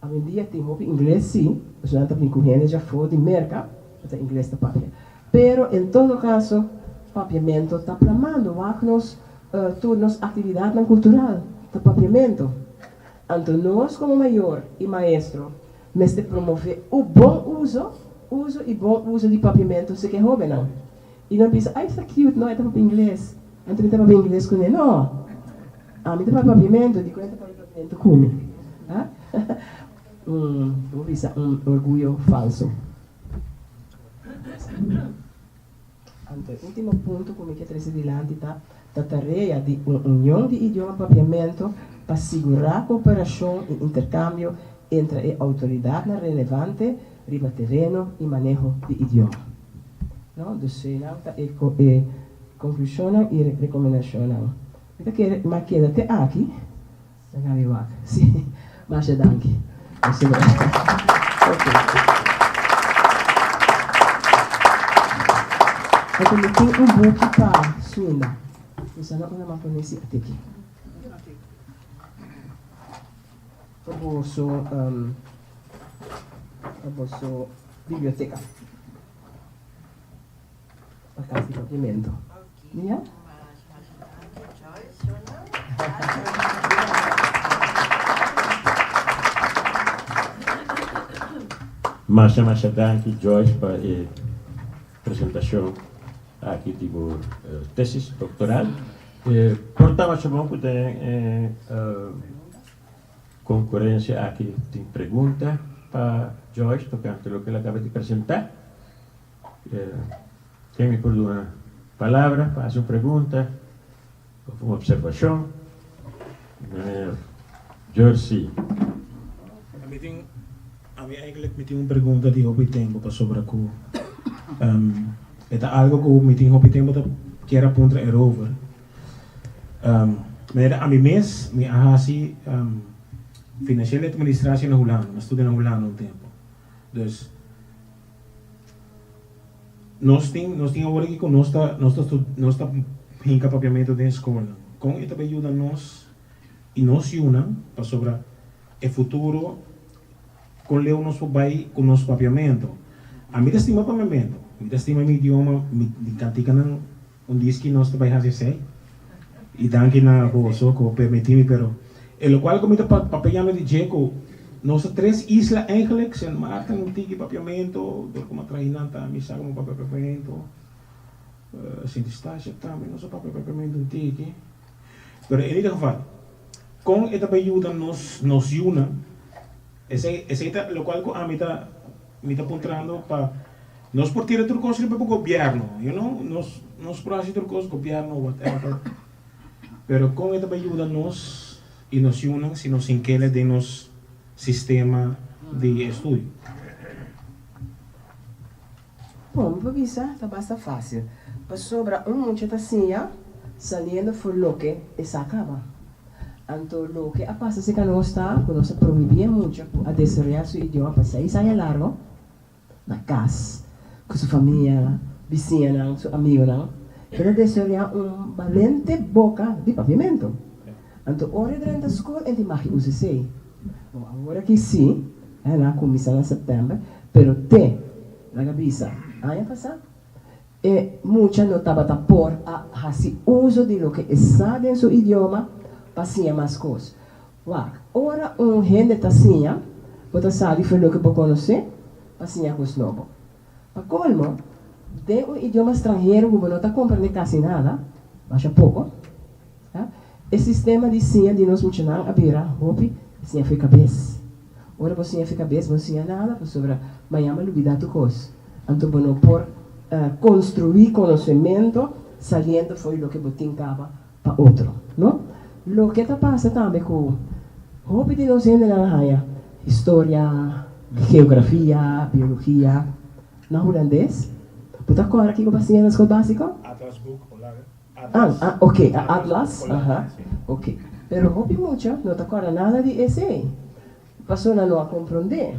Awendia tin hopi ingles si, pasobra nan ta bin ku hende djafó di Merka ku ta ingles ta papia. Pero en todo caso papiamento ta plamando. Wak nos tur nos actividadnan cultural ta papiamento. Anto nos como mayor y maestro mester promove u bon uso uso y bon uso di papiamento si ke hobennan. Y nan bisa, ay esta cute no, e ta papia ingles. Anto mi ta papia ingles cune. No! Ami ta papia papiamento, dikon e ta papia papiamento cu mi? Ha? Un, bo bisa un orguyo falso. Anto e ultimo punto cu mi ke trece dilanti ta ta tarea di un union di idioma papiamento pa sigura cooperacion y intercambio entre e autoridadnan relevante riba tereno y maneho di idioma. No, dus nan ta e e conclusionnan y recomendacionnan. Mi ta kere mi a keda te aki. Laga mi wak. Sí. Masha danki. Ok. Anto mi tin un buki pa Sunda. Mi sa no unda mi a pone si atiki. Pa boso, pa boso biblioteka. Pa kas di papiamento. Ya. Masha masha danki Joyce pa e presentacion aki di bo tesis doctoral. Por ta masha bon cu den e concurencia aki tin pregunta pa Joyce tocante loke el a caba di presenta. Ken mi por duna palabra pa hasi un pregunta of un observashon? Meneer Jersey. Mi tin. Ami eigenlijk mi tin un pregunta di hopi tempo pasobra ku e ta algo ku mi tin hopi tempo ta kier a puntra erover. Manera ami mes mi a hasi financiële administratie na Hulanda, mi a studia na Hulanda un tempo. Dus nos tin nos tin awor aki ku nos ta nos ta nos ta hinka papiamentu den skolnan. Kon e ta bay yuda nos i nos yunan pasobra e futuro kon leu nos por bai ku nos papiamentu. Ami ta stima papiamentu, mi ta stima mi idioma, mi kantikanan un diski nos ta bai hasi esei i danki na boso ku permití mi pero e lokual ku mi ta papiando di dje ku nos ta tres isla eigenlijk, Sint Maarten un tiki papiamentu dor ku mi a trahi nan ta mi sa ku mi papia papiamentu, Sint Eustatius tambe nos a papia papiamentu un tiki pero en ieder geval kon e ta bai yuda nos nos yunan esei esei ta lokual ku ami ta mi ta puntrando pa Nos por tira tur cos riba bo gobierno, you know, nos nos por haci tur cos, gobierno, whatever, pero con e ta bay yuda nos y nos yunan si nos sin kele den nos sistema di estudio? Bon, mi por bisa ta basta fácil, pasobra un mucha ta siña saliendo for loke e sa caba. Anto loke a pasa cerca nos ta cu nos a prohibí e mucha cu a desaroyá su idioma pa seis aña largo, na kas ku su famia, bisiñanan, su amigonan, e ta desaroyá un balente boka di papiamentu. Anto ora e drenta skol e tin magi usa esei. Bon, awor aki sí, nan a kuminsá na sèptèmber, pero te, laga bisa, aña pasá e mucha no tabata por a hasi uso di loke e sa den su idioma pa siña mas kos. Wak, ora un hende ta siña, bo ta sali for loke bo konosé pa siña kos nobo. Pa kolmo, den un idioma stranhero ku bo no ta komprendé kasi nada, masha poko, ya, e sistema di siña di nos muchanan a bira hopi siña fo'i kabes. Ora bo siña fo'i kabes, bo no siña nada pasobra mañan bo a lubidá tur kos. Anto bo no por konstruí konosementu saliendo fo'i loke bo tin kaba pa otro, no? Loke ta pasa tambe ku hopi di nos hendenan a haña historia, geografia, biologia na hulandes. Bo ta kòrda kiko bo a siña na skol básiko? Atlas boek, hola. Ah, ah, ok, a atlas, aha, ok. Pero hopi mucha no ta kòrda nada di esei, pasobra nan no a komprondé.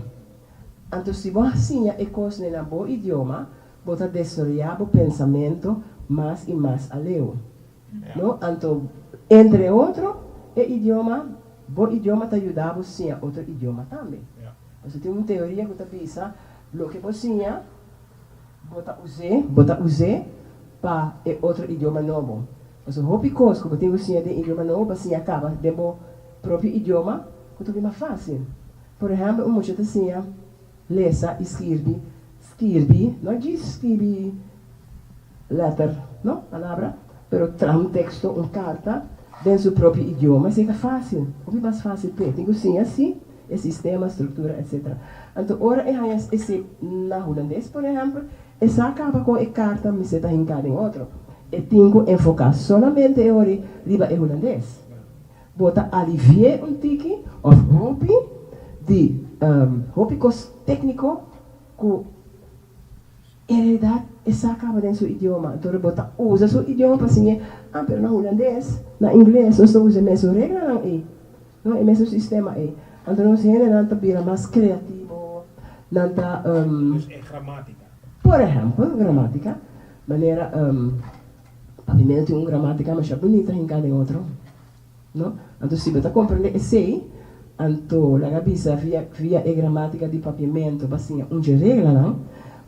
Anto si bo a siña e kosnan na bo idioma, bo ta desaroyá bo pensamentu mas i mas aleu. No? Anto, entre otro, e idioma, bo idioma ta yuda bo siña otro idioma tambe. Pasobra tin un teoria ku ta bisa, loke bo siña, bo ta us'é, bo ta us'é pa e otro idioma nobo. Pasobra hopi kos ku bo tin ku siña den idioma nobo, bo a siña kaba den bo propio idioma, ku ta bin mas fásil. Por ehèmpel, un mucha ta siña lesa i skirbi, skirbi, no djis skirbi lèter, no, palabra, pero traha un teksto, un karta, den su propio idioma, esei ta fásil, hopi mas fásil p'e. Tin ku siña sí e sistema, struktura, etsetera. Anto ora e haña esei na hulandes, por ehèmpel, e sa kaba kon e karta mester ta hinká den otro. E tin ku enfoká solamente e ora riba e hulandes. Bo ta alivi'é un tiki òf hopi di hopi kos tékniko ku en realidat e sa kaba den su idioma. Anto bo ta usa su idioma pa siñ'é, ah, pero na hulandes, na ingles nos ta usa e mesun reglanan ei, no, e mesun sistema ei. Anto nos hendenan ta bira mas kreativo, nan ta. Dus e gramátika. Por ehèmpel, gramátika, manera. Papimentu tin un gramatica masha bunita hinca den otro, no? Anto si bo ta comprende esey, anto laga bisa via via e gramatica di papiamentu bo a siña un dje reglanan,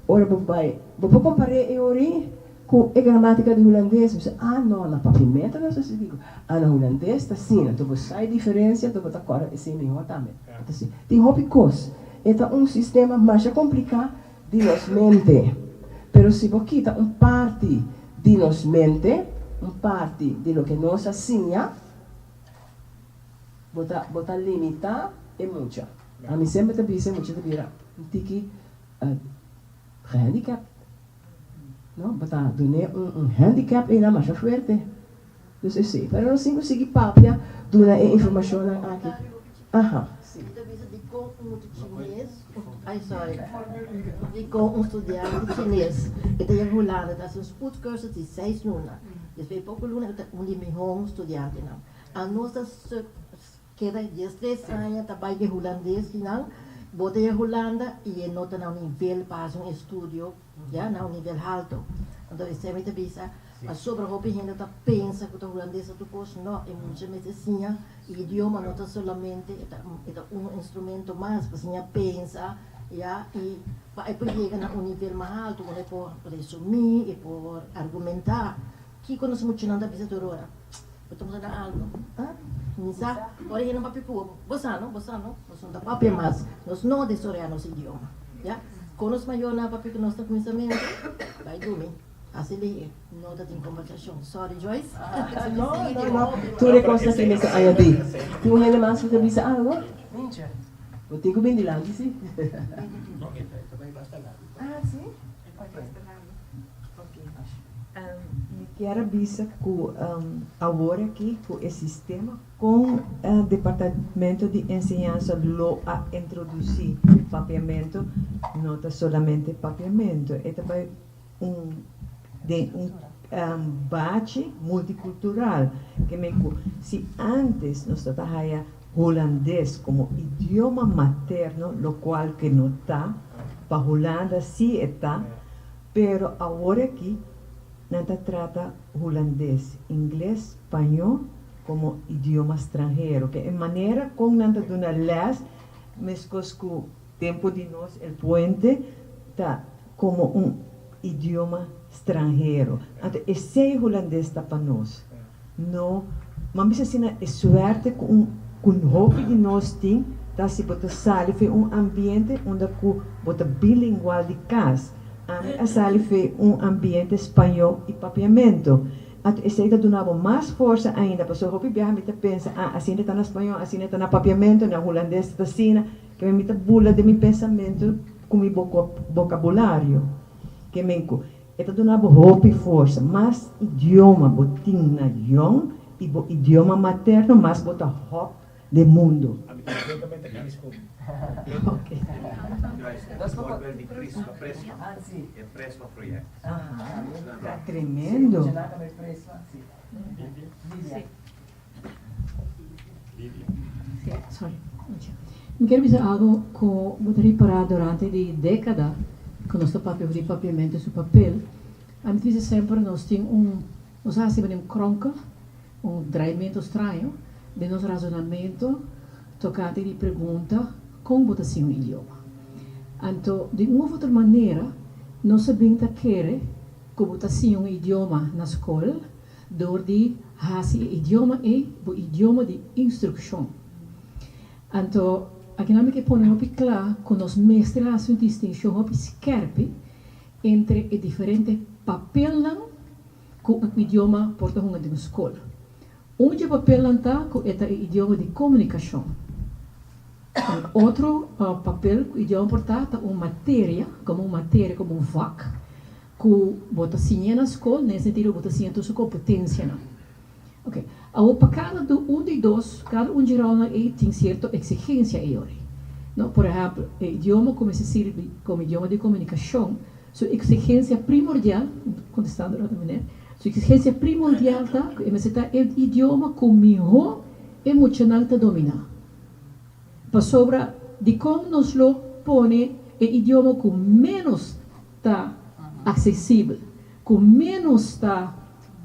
ora bo bay bo por compare e ori cu e gramatica di hulandes, bo bisa, ah no, na papiamentu nos ta sigui cu, ah na hulandes ta asina, anto bo sa e diferencia, anto bo ta corda esey miho tambe. Bo ta si, tin hopi cos, e ta un sistema masha complica di nos mente. Pero si bo kita un parti di nos mente, un parti di loke nos a siña, bo ta bo ta limitá e mucha. Ami semper ta bisa e mucha ta bira un tiki gehandicapt, no? Bo ta dun'é un un handicap einan masha fuerte. Dus esei. Pero nos tin ku sigui papia duna e informashonnan aki. Aha. Mi ta bisa dikon. un mucha chines, ay sorry, di con un studiante chines, cu ta na Hulanda, ta un spoedcursus di 6 luna. Despues poco luna e ta un di miho studiantenan. Anos ta keda 13 aña ta bay hulandes nan, bo ta Hulanda y no ta na un nivel pa un estudio, ya na un nivel halto. Anto, esey mi ta bisa, pasobra hopi hende ta pensa cu hulandes ta cos, no, e mucho mes siña idioma no ta solamente e ta un instrumento mas pa siña pensa, ya, y pa por yega na un nivel mas halto, unda por resumi y por argumenta. Kico nos muchanan ta bisa tur ora? Bo ta na algo. Ah? Misa, ora hende papia cu bo sa no, bo sa no, nos no ta papia mas, nos no desaroya nos idioma. Ya? Cu nos mayornan papia cu nos na cuminsamento, bay drumi. Asina ey, no ta tin conversacion. Sorry, Joyce. No. Tur cos cu mi ta añadi. Tin un hende mas cu ta bisa algo? Mincha. Bo tin cu bin dilanti, si? No, e ta basta largo. Ah, si? Ok. Mi kier bisa cu awor aki cu e sistema cu e Departamento di Enseñansa lo a introduci papiamento, no ta solamente papiamento, e tambe un base multicultural cu mi si antes nos tabata hulandes como idioma materno, lo cual cu no ta, pa Hulanda si ta, pero awor aki nan ta trata hulandes, ingles, spaño como idioma stranhero, cu e manera con nan ta duna les, mescos cu tempo di nos, el puente, ta como un idioma stranhero. Anto, esey hulandes ta pa nos. No, mas asina, e suerte cu hopi di nos tin, ta si bo ta sali for di un ambiente unda cu bo ta bilingual di cas. Ami a sali for di un ambiente spaño y papiamento. Anto, esey ta duna mas forsa ainda. Paso hopi biaha mi ta pensa, ah, asina ta na spaño, asina ta na papiamento, na hulandes ta asina, cu mi ta bula den mi pensamento cu mi vocabulario. Cu mi e ta duna hopi forsa, mas idioma bo tin na jong y bo idioma materno, mas bo ta hop den mundo. Ami ta completamente Crisco. Ok. Voorbeeld di Prisma, Prisma. Ah, si. E Prisma project. Ah, Ta tremendo. Si. Lidia. Lidia. Si, sorry. Mi kier bisa algo cu bo ta ripara durante di decada cu nos ta papia di papiamento su papel. Ami ta bisa semper nos tin un, nos a haci un kronkel, un draaimento straño di nos razonamento tocante di pregunta con bo ta siña un idioma. Anto, di un of otro manera, nos a bin ta kere cu bo ta siña un idioma na scol, door di haci e idioma e bo idioma di instruccion. Anto, aki nan mi kier pone hopi cla cu nos mester haci un distincion hopi skerpi entre e diferente papelnan cu un idioma por ta hunga den scol. Un di e papelnan ta cu e ta e idioma di comunicacion. Un otro papel cu idioma por ta ta un materia, como un materia, como un vak, cu bo ta siña na scol, den sentido bo ta siña tur su competencianan. Ok. Awor, pa cada un di dos, cada un di nan ey tin cierto exigencia ey ori. No, por ehempel, e idioma cu ta sirbi como idioma di comunicacion, su exigencia primordial, contestando otro manera, su exigencia primordial ta, cu ta e idioma cu miho e muchanan ta domina. Pasobra di con nos lo pone e idioma cu menos ta accesibel, cu menos ta,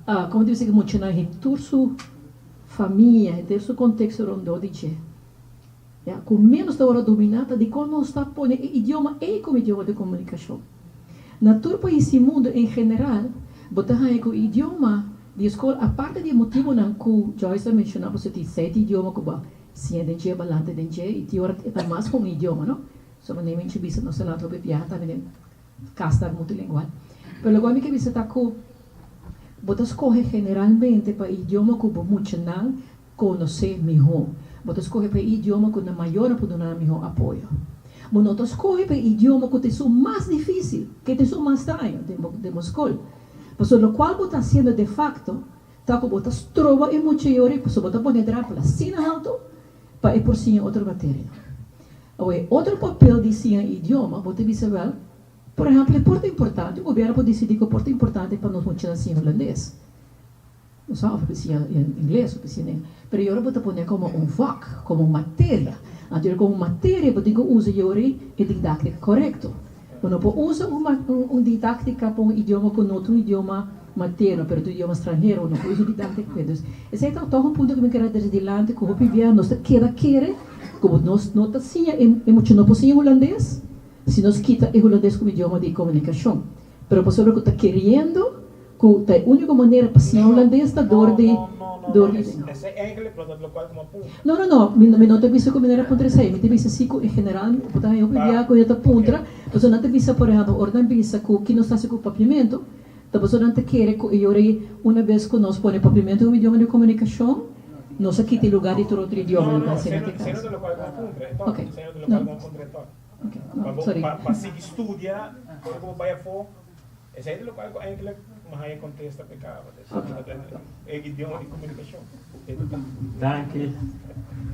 con ta bisa cu muchanan tur su famia, tur su contexto rond di dje. Ja, cu menos ta wordo domina, di con nos ta pone e idioma ey como idioma di comunicacion. Na tur pais di mundo en general, bo ta haya cu idioma di scol, aparte di motibonan cu Joyce a menciona, bo tin sete idioma cu bo siña den dje, balante den dje, y tin ora ta mas cu un idioma, no? So manera mi bisa nos lato biaha tambe den casta multilingual. Pero loke mi kier bisa ta cu bo ta scoge generalmente pa idioma cu bo muchanan conoce miho. Bo ta scoge pa idioma cu nan mayor por duna miho apoyo. Bo no ta scoge pa idioma cu ta mas dificil, cu ta mas straño den scol. Paso locual bo ta haciendo de facto, ta cu bo ta stroba e mucha ori, paso bo ta pone drempel asina halto, pa e por siña otro materia. Awor, otro papel di siña idioma, bo ta bisa wel, por ehempel, e por ta importante, gobierno por dicidi cu por ta importante pa nos muchanan siña Hulandes. No sa of siña Ingles of siña, pero awor bo ta pone como un vak, como un materia. Anto, como materia, bo tin cu usa e didactica corecto. Bo no por usa un didactica pa un idioma cu no ta un idioma materno, pero un idioma stranhero, no por usa didactica. Anto, esey ta un punto cu mi kier trece dilanti, cu hopi biaha nos ta keda kere, como nos no ta siña, e mucha no por siña Hulandes, si nos kita e Hulandes como idioma di comunicacion. Pero pasobra cu ta keriendo, cu ta e unico manera pa siña Hulandes ta door di Esey eigenlijk wat dat lokaal como punto. No, mi no ta bisa cu manera puntra esey, mi ta bisa si cu en general, bo ta hopi biaha cu ta puntra, pasobra nan ta bisa, por ehempel, ora nan bisa cu ki nos ta haci cu papiamento, ta pasobra nan ta kere cu e ora un bes cu nos pone papiamento como idioma di comunicacion, nos a kita lugar di tur otro idioma. No, esey no ta locual como puntra, Ok. Esey no ta locual como puntra, Ok, no, sorry. Pa sigui studia, ora cu bo bay afo, esey ta locual cu eigenlijk mi haya contesta pe caba. E idioma di comunicacion. Danki.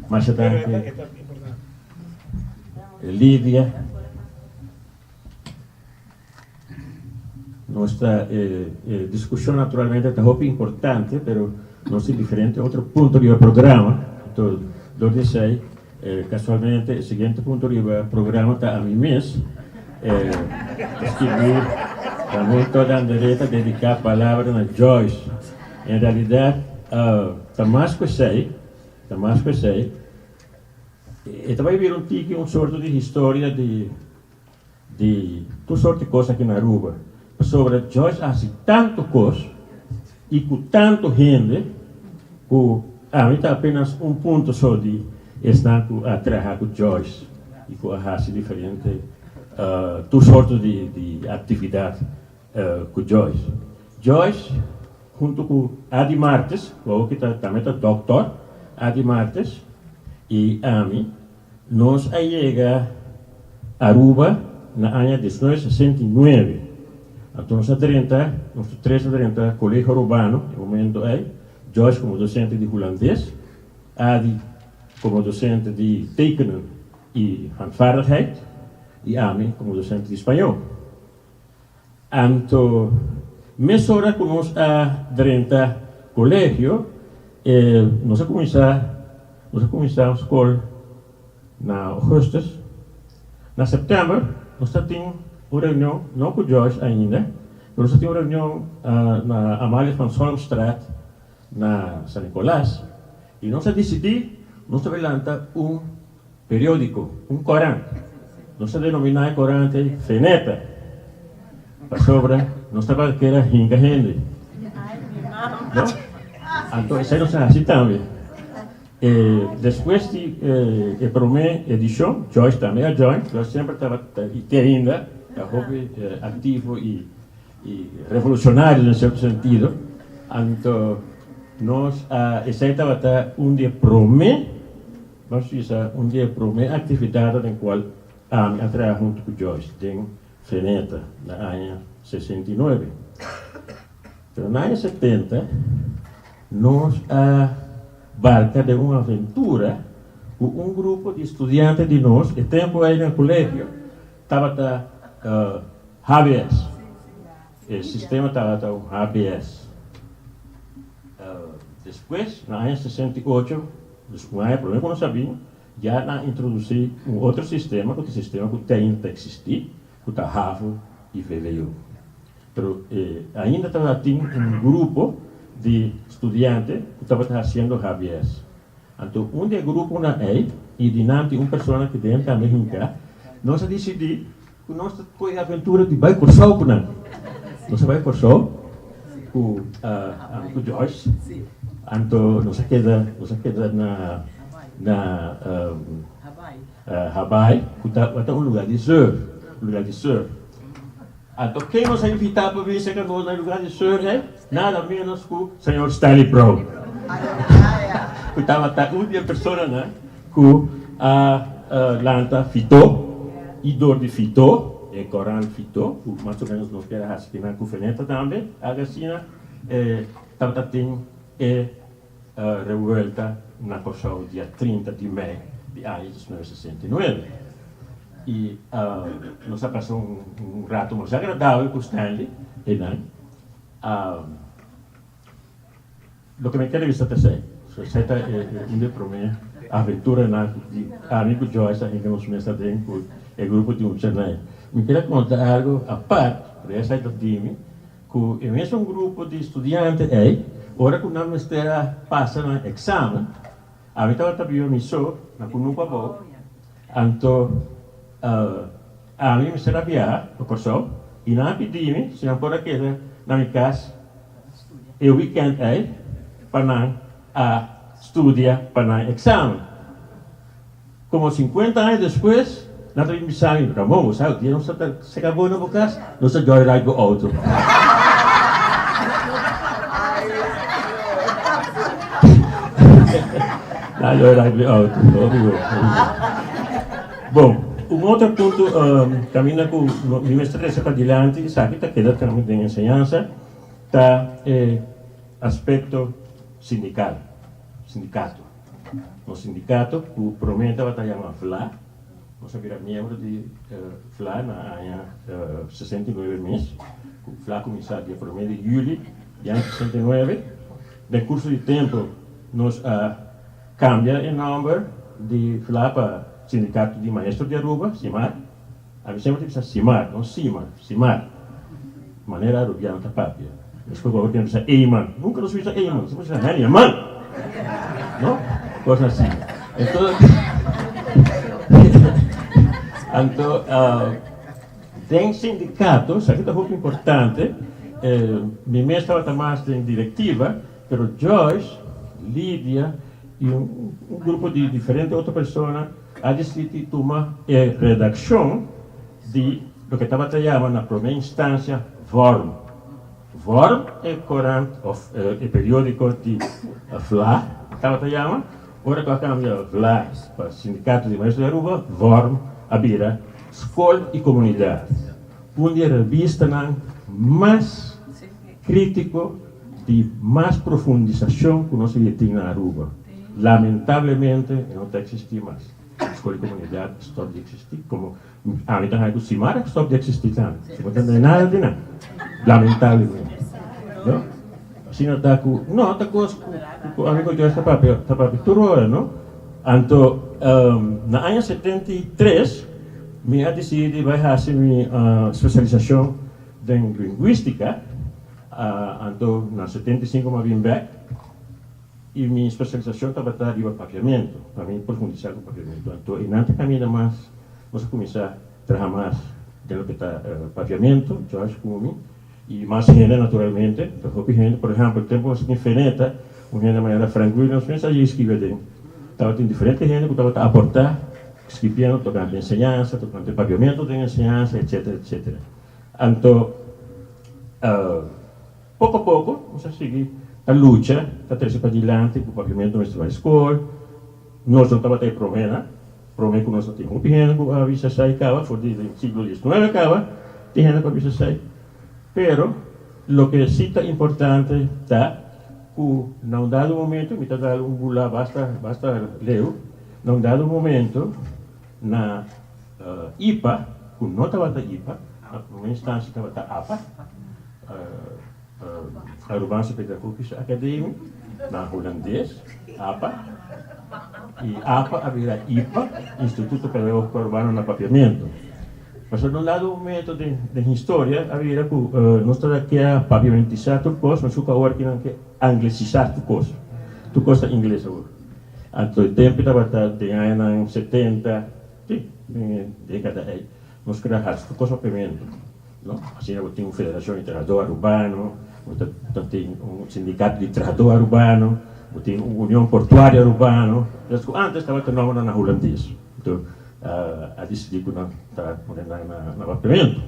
Masha Pero danki. e ta importante. Lydia. Nuestra discusion naturalmente ta hopi importante, pero nos tin diferente otro punto di programa. Anto, door di esey, casualmente, e siguiente punto di programa ta ami mes. Escribi Ramon Todd Andereta dedica palabra na Joyce. En realidad, ta mas cu esey, ta mas cu esey. E ta bay bira un tiki un sorto di historia di tur sorto di cos aki na Aruba. Pasobra Joyce a haci tanto cos y cu tanto hende cu ami ta apenas un punto so di esnan cu a traha cu Joyce y cu a haci diferente tur sorto di actividad cu Joyce. Joyce hunto cu Adi Martes, cu awor ta tambe ta doctor, Adi Martes y ami, nos a yega Aruba na aña 1969. Anto nos a drenta, nos tres a drenta Colegio Arubano, e momento ey, Joyce como docente di Hulandes, Adi como docente di tekenen y handvaardigheid, y ami como docente di Spaño. Anto, mesora cu nos a drenta colegio, nos a cuminsa scol na augustus. Na september, nos tin un reunion, no cu Joyce ainda, pero nos tin un reunion na Amalia van Solmstraat, na San Nicolas, y nos a dicidi, nos ta lanta un periodico, un corant. Nos a denomina e corant Feneta. Pasobra, nos tabata kier hinca hende. No? Anto, esey nos a haci tambe. Despues di e prome edicion, Joyce tambe a join. Joyce semper tabata, y te ainda, ta hopi activo y revolucionario den cierto sentido. Anto, nos, esey tabata un di e prome, ban bisa, un di e prome actividad den cual ami a traha hunto cu Joyce, den Feneta, na aña 69. Pero na aña 70, nos a barca den un aventura cu un grupo di studiante di nos, e tempo ey na colegio, tabata HBS. E sistema tabata un HBS. Despues, na aña 68, dus un aña prome cu nos sabia, ya nan a introduci un otro sistema, cu ta sistema cu te ainda ta existi, cu ta HAVO y VWO. Pero ainda tabata tin un grupo di studiante cu tabata haciendo HBS. Anto, un di e gruponan ey, y di nan tin un persona cu den tambe hinca, nos a dicidi cu nos ta coge aventura di bay Corsou cu nan. Nos a bay Corsou cu Joyce. Anto nos a keda na Hawaii, cu ta un lugar di surf, un lugar di surf. Anto, ken nos a invita pa bin cerca nos na lugar di surf, eh? Nada menos cu señor Stanley Brown. Cu tabata un di e personanan cu a lanta Fito, y door di Fito, e corant Fito, cu mas o menos nos kier haci cu cu Feneta tambe, algo asina, tabata tin e revuelta na Corsou dia 30 di mei di aña 1969. I nos a pasa un rato masha agradabel ku Stanley einan. Loke mi kere bisa ta esei. Esei ta un di e promé aventuranan di ami ku Joyce a hinka nos mes aden ku e grupo di muchanan. Mi kere konta algu apart, pero esei ta di mi, ku e mesun grupo di studiante ei, ora ku nan mester a pasa nan eksamen, Ami tabata biba mi so na Kunuku Abou, anto ami mester a biaha pa Kòrsou i nan a pidi mi si nan por a keda na mi kas e wikènt ei pa nan a studia pa nan eksamen. Komo sinkuenta aña despues nan ta bin bisa mi, Ramon, bo sa ku dia nos ta seka bo na bo kas, nos ta joyride bo outo. Nan joyride mi outo, hopi bo, hopi bo. Bon, un otro punto kaminda ku mi mester trese padilanti, esaki ta keda tambe den enseñansa, ta e aspekto sindikal, sindikato. Nos sindikato ku promé tabata yama vla, nos a bira miembro di vla na aña 69 mes, ku vla kuminsá dia promé di yüli di aña 69. Den kurso di tempu nos a kambia e nòmber di vla pa Sindikato di Maestro di Aruba, SIMAR. Ami semper ta bisa SIMAR, no SIMAR, SIMAR. Manera arubiano ta papia. Despues bo tin bisa Eman. Nunca nos bisa Eman, nos bisa Henny Eman. No? Cosas así. Entonces, anto, uh, den sindicato, esaki ta hopi importante, eh, mi mes tabata mas den directiva, pero Joyce, Lydia y un, un grupo di diferente otro persona a disidí tuma e redaccion di loke tabata yama na prome instancia Vorm. Vorm e korant of e periodico di vla tabata yama. Ora cu a cambia vla pa Sindicato di Maestro di Aruba, Vorm a bira Scol y Comunidad, un di e revistanan mas critico di mas profundisacion cu nos a tin na Aruba. Lamentablemente e no ta existi mas. Scol y Comunidad a stop di existi como Ami ta haña ku Simar a stòp di eksistí tambe. Si bo ta tende nada di nan. Lamentablemente. No? Asina ta ku, no, ta kos ku, ku ami ku Joyce ta papia, ta papia tur ora, no? Anto, na aña 73 mi a disidí di bai hasi mi spesialisashon den lingwístika. Anto na 75 mi a bin bèk. I mi spesialisashon tabata riba papiamentu, pa mi profundisá ku papiamentu. Anto e nan ta kaminda mas, nos a kuminsá traha mas den loke ta papiamentu, George ku mi, i mas hende naturalmente, ta hopi hende. Por ehèmpel, tempu nos tin Feneta, un hende manera Frank Williams mes a yega skibi aden. Tabatin diferente hende ku tabata aportá skibiendo tokante enseñansa, tokante papiamentu den enseñansa, etcétera, etcétera. Anto. Poko a poko nos a sigui ta lucha, ta trese padilanti ku papiamentu mester bai skol. Nos no tabata e proménan, promé ku nos a tin hopi hende ku a bisa esei kaba, for di den siglo diesnuebe kaba tin hende ku a bisa esei. Pero loke si ta importante ta ku na un dado momento, mi ta dal un bula basta basta leu, na un dado momento na ipa, ku no tabata ipa, na promé instansia tabata apa, Arubaanse Pedagogische Academie, na hulandes, apa, i apa a bira ipa, Instituto Pedagógico Arubano na Papiamento. Pasobra na un dado momento den historia a bira ku nos tabata ke a papiamentisá tur kos, mas ku awor kinan ke anglesisá tur kos, tur kos ta ingles awor. Anto e tempu tabata den añanan setenta, sí, den e dékada ei, nos keda hasi tur kos papiamentu. No? Asina bo tin un federashon di trahadó arubano, bo ta ta tin un sindikato di trahadó arubano, bo tin un union portuario arubano, mientras ku antes tabata nòmbernan na hulandes. Anto a disidí ku nan ta pone nan na na papiamentu.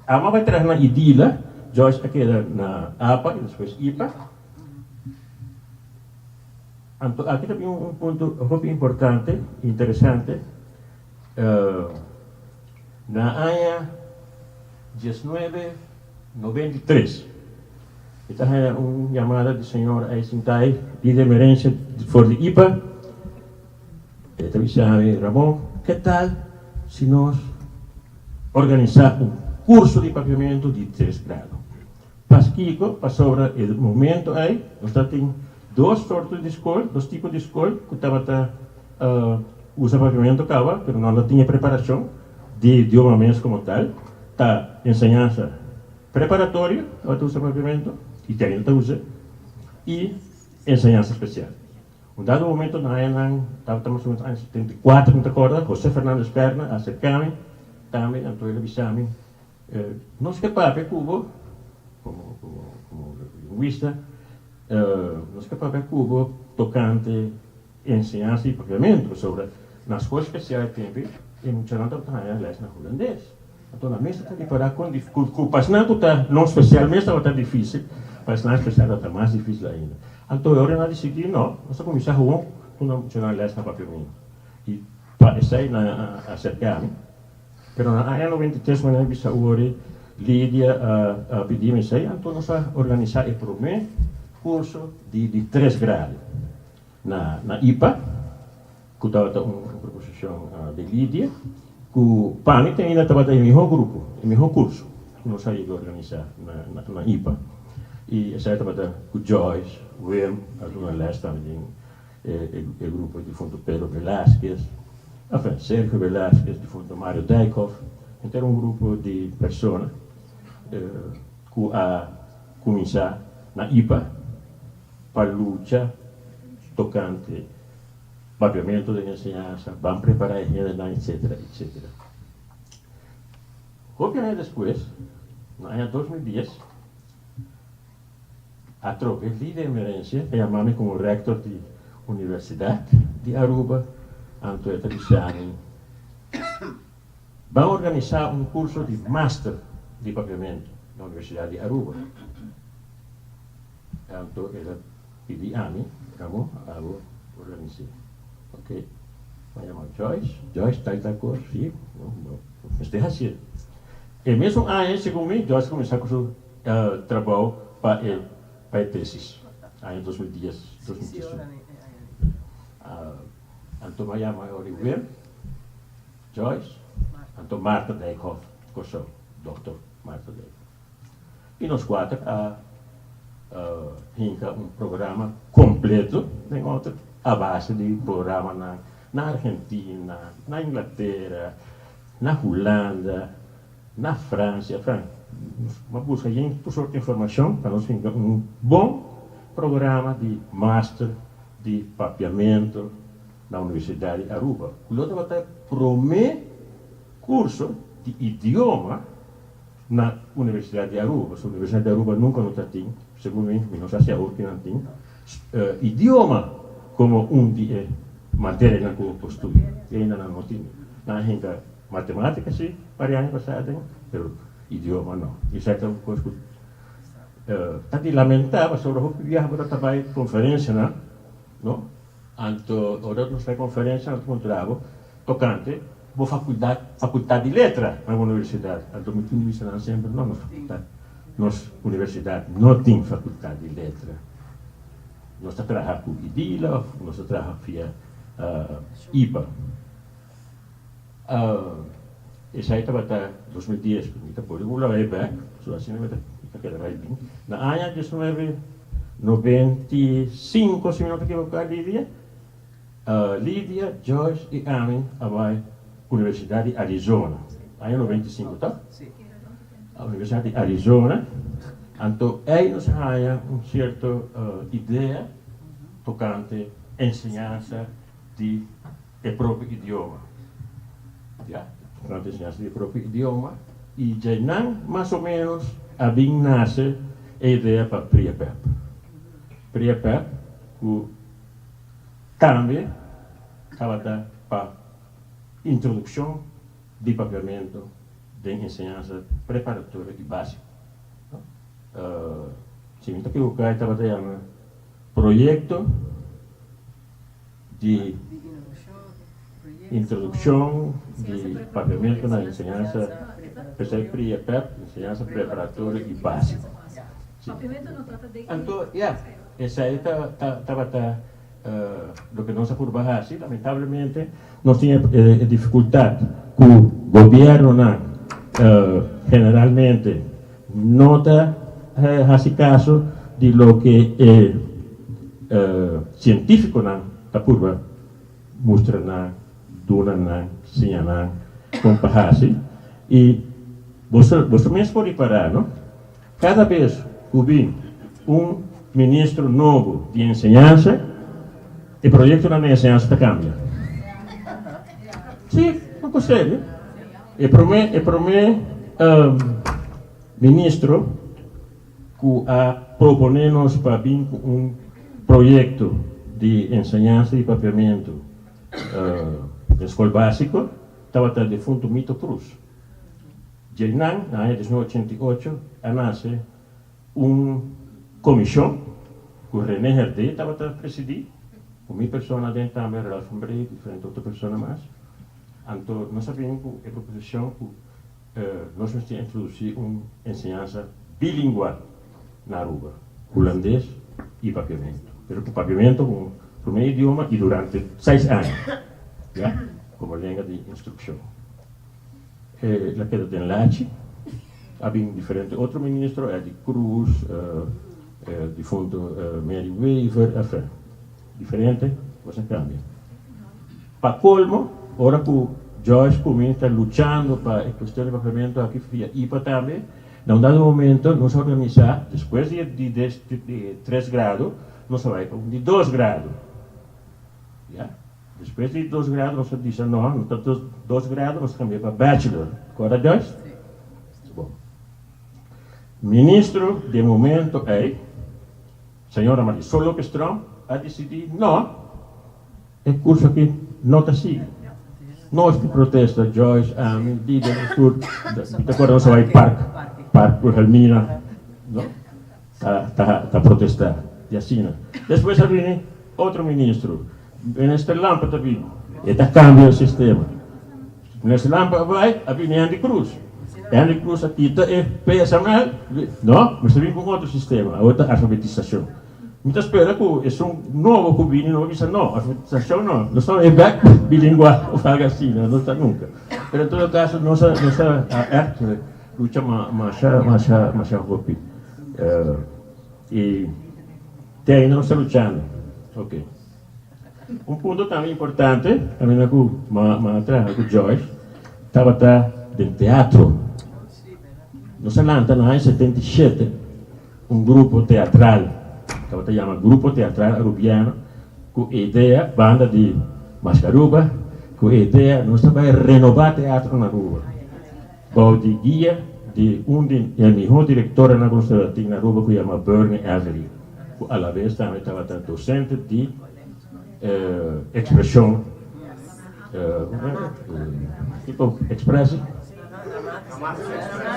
Amo a bai traha na Idila, Joyce a keda na apa i despues ipa. Anto aki ta bin un punto hopi importante, interesante. Na aña 1993 mi ta haña un yamada di señor Eisentai, lider emerencia for di ipa. E ta bisa mi, Ramon, ke tal si nos organisá un kurso di papiamentu di tres grado? Paskiko? Pasobra e momento ei nos tabatin dos sorto di skol, dos tipo di skol ku tabata usa papiamentu kaba, pero nan no tin e preparashon di idioma mes komo tal. Ta enseñansa preparatorio tabata usa papiamentu i te ainda ta usa, i enseñansa spesial. Un dado momento na añanan, tabata mas o menos aña 74 mi ta korda, Jose Fernandez Perna a aserká mi tambe, anto el a bisa mi, Nos ke papia ku bo, komo komo lingwista, nos ke papia ku bo tokante enseñansa di papiamentu, pasobra na skol spesial e tempu e muchanan tabata haña lès na hulandes. Anto nan mes ta ripará kon ku pa esnan ku ta no spesial mes tabata difísil, pa esnan spesial tabata mas difísil ainda. Anto e ora nan a disidí, no, nos ta kuminsá gewoon duna muchanan lès na papiamentu. I pa esei nan a aserká mi. Pero na aña 93 manera mi bisa ori Lidia a pidi mi esei, anto nos a organisá e promé kurso di di tres grado na na ipa, ku tabata un proposishon di Lidia, ku pa mi te ainda tabata e mihó grupo, e mihó kurso ku nos a yega organisá na na ipa. I esei tabata ku Joyce, Wim a duna lès tambe den e grupo difunto Pedro Velasquez, enfin Sergio Velasquez, difunto Mario Dijkhoff, henter un grupo di persona ku a kuminsá na ipa pa lucha tokante papiamentu den enseñansa, ban prepará e hendenan etcetera etcetera. Hopi aña despues, na aña 2010, Atrobe Lidia Emerencia a yama mi como rector di Universidad di Aruba, anto e ta bisa mi, Ban organisa un curso di master di Papiamento na Universidad di Aruba. Anto el a pidi ami, Ramon, abo organise. Ok, mi a yama Joyce, Joyce tal tal cos, si, mester hacié. E mesun aña, segun mi, Joyce a cuminsa cu su Trabou pa e pa e tesis aña 2010, 2011. Anto mi a yama Ori Wim, Joyce, anto Martha Dijkhoff, Kòrsou, Dòkter Martha Dijkhoff. I nos kuater a hinka un programa kompleto den otro a base di programanan na Argentina, na Inglatera, na Hulanda, Na Francia, Fran, nos a busca yen tur soort informacion pa nos finca un bon programa di master di papiamento na Universidad di Aruba, cu lo tabata e prome curso di idioma na Universidad di Aruba, pasobra Universidad di Aruba nunca no ta tin, segun mi, mi no sa si awor kinan tin, idioma como un di e materianan cu bo por studia, y ainda nan no tin, nan a hinca. Matematica si, par di aña pasá aden, pero idioma no. Esei ta un kos ku ta di lamentá pasobra hopi biaha bo ta ta bai konferensianan, no? Anto ora nos bai konferensia nos ta puntra bo tokante bo fakuldat, fakultat di letra na bo universidat. Anto mi tin di bisa nan semper, no, nos fakultat, nos universidat no tin fakultat di letra. Nos ta traha ku IDILA òf nos ta traha via IPA. Esei tabata 2010, mi ta por bula bai bek, so asina mi ta keda bai bin. Na aña 1995, si mi no ta ekivoká, Lidia, Lidia, Joyce i ami a bai Universidat di Arizona, aña 95, ta? Universidat di Arizona, anto ei nos a haña un sierto idea tokante enseñansa di e propio idioma. Ya, nan ta enseñansa di e propio idioma y djei nan mas o menos a bin nace e idea pa Priepep. Priepep cu tambe tabata pa introduccion di papiamento den enseñansa preparatorio y basico. Si mi no ta equivoca e tabata yama Proyecto di introdukshon di papiamentu na enseñansa p'esei PRIEPEP, enseñansa preparatorio i básiko. Sí. Anto, ya, esei ta tabata. Loke nos a purba hasi, lamentablemente nos tin e dificultad cu gobiernonan generalmente no ta hasi caso di loke e cientificonan ta purba mustra nan, duna nan, siña nan con pa hasi. Y boso boso mes por ripara, no? Cada bes cu bin un ministro nobo di enseñansa, e proyectonan di enseñansa ta cambia. Si, un cos serio. E prome, e prome ministro cu a propone nos pa bin cu un proyecto di enseñansa di papiamento den scol basico tabata defunto Mito Cruz. Djeinan, na aña 1988, a nase un komishon ku René Herdé tabata presidí, ku mi persona aden tambe, Ralph van Bree, diferente otro persona mas. Anto nos a bin ku e proposishon ku nos mester introdusí un enseñansa bilingual na Aruba, hulandes i papiamentu, pero ku papiamentu komo promé idioma i durante seis aña, ya, komo lenga di instrukshon. El a keda den lachi. A bin diferente otro ministro, Eddie Croes, difunto Mary Wever, enfin, diferente cos a cambia. Pa colmo, ora cu Joyce cu mi ta luchando pa e cuestion di papiamento aki via IPA tambe, na un dado momento nos a organisa, despues di di tres grado, nos a bay pa un di dos grado. Ya. Despues di dos grado nos a bisa no, no ta dos grado, nos a cambia pa bachelor. Corda Joyce? Si. Bon. Ministro di e momento ey, señora Marisol Lopez Tromp, a dicidi no, e curso aki no ta sigui. Nos di protesta, Joyce, ami, Dider, nos tur, mi ta corda nos a bay park, park Wilhelmina, no, ta, ta, ta protesta di asina. Despues a bini otro ministro. Minister Lampe ta bin, e ta cambia e sistema. Minister Lampe a bay, a bini Endy Croes. Endy Croes a kita e PSML, no, mester bin cu un otro sistema, awor ta alfabetisacion. Mi ta spera cu esun nobo cu bini no bisa no, alfabetisacion no, nos ta bay bek bilingua of algo asina, no sa nunca. Pero en todo caso nos a, nos a echt lucha masha, masha, masha hopi. Y te ainda nos ta luchando. Ok. Un punto tambe importante, caminda cu m'a traha cu Joyce, tabata den teatro. Nos a lanta na aña 77 un grupo teatral, tabata yama Grupo Teatral Arubiano, cu e idea, banda di Mascaruba, cu e idea nos ta bay renoba teatro na Aruba. Bou di guia di un di e mihó direktornan ku nos tabata tin na Aruba ku yama Bernie Avery, ku alabes tambe tabata dosente di ekspreshon, kiko ekspresi?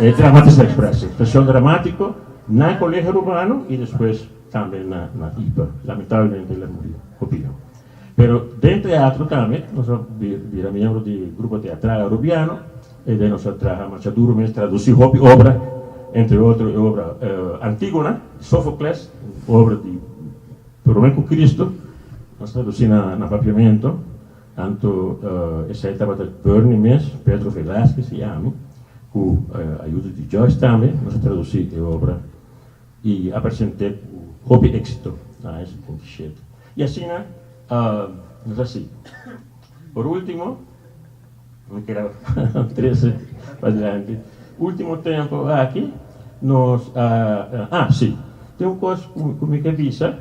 E dramatische expressie, ekspreshon dramatiko na Kolegio Arubano i despues tambe na ipa. Lamentablemente el a muri hopi yòn. Pero den teatro tambe nos a bira miembro di Grupo Teatral Arubiano e den nos a traha masha duro mes traduci hopi obra, entre otro e obra Antigona di Sofocles, un obra di prome cu Cristo, nos traduci na Papiamento. Anto esey tabata Bernie mes, Pedro Velasquez y ami, cu ayudo di Joyce tambe, nos a traduci e obra y a present'é cu hopi exito na aña 77. Y asina nos a sigui. Por ultimo, mi kier a trece padilanti, ultimo tempo aki nos a, ah si, tin un cos cu mi ke bisa,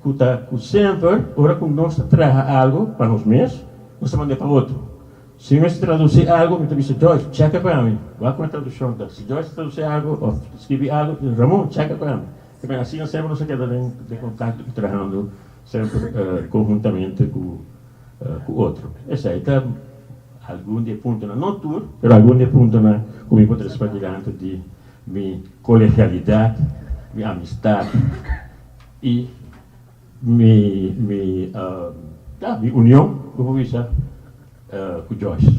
cu ta cu semper ora cu nos ta traha algo pa nos mes, nos ta mand'é pa otro. Si mi mester traduci algo, mi ta bisa Joyce, checka pa mi, wak con e traduccion ta. Si Joyce ta traduci algo of scribi algo, Ramon, checka pa mi. Te asina semper nos a keda den contacto y trahando semper conhuntamente cu otro. Esey ta algun di e puntonan, no tur, pero algun di e puntonan cu mi por trece padilanti di mi colegialidad, mi amistad y mi mi mi union, cu por bisa, cu Joyce.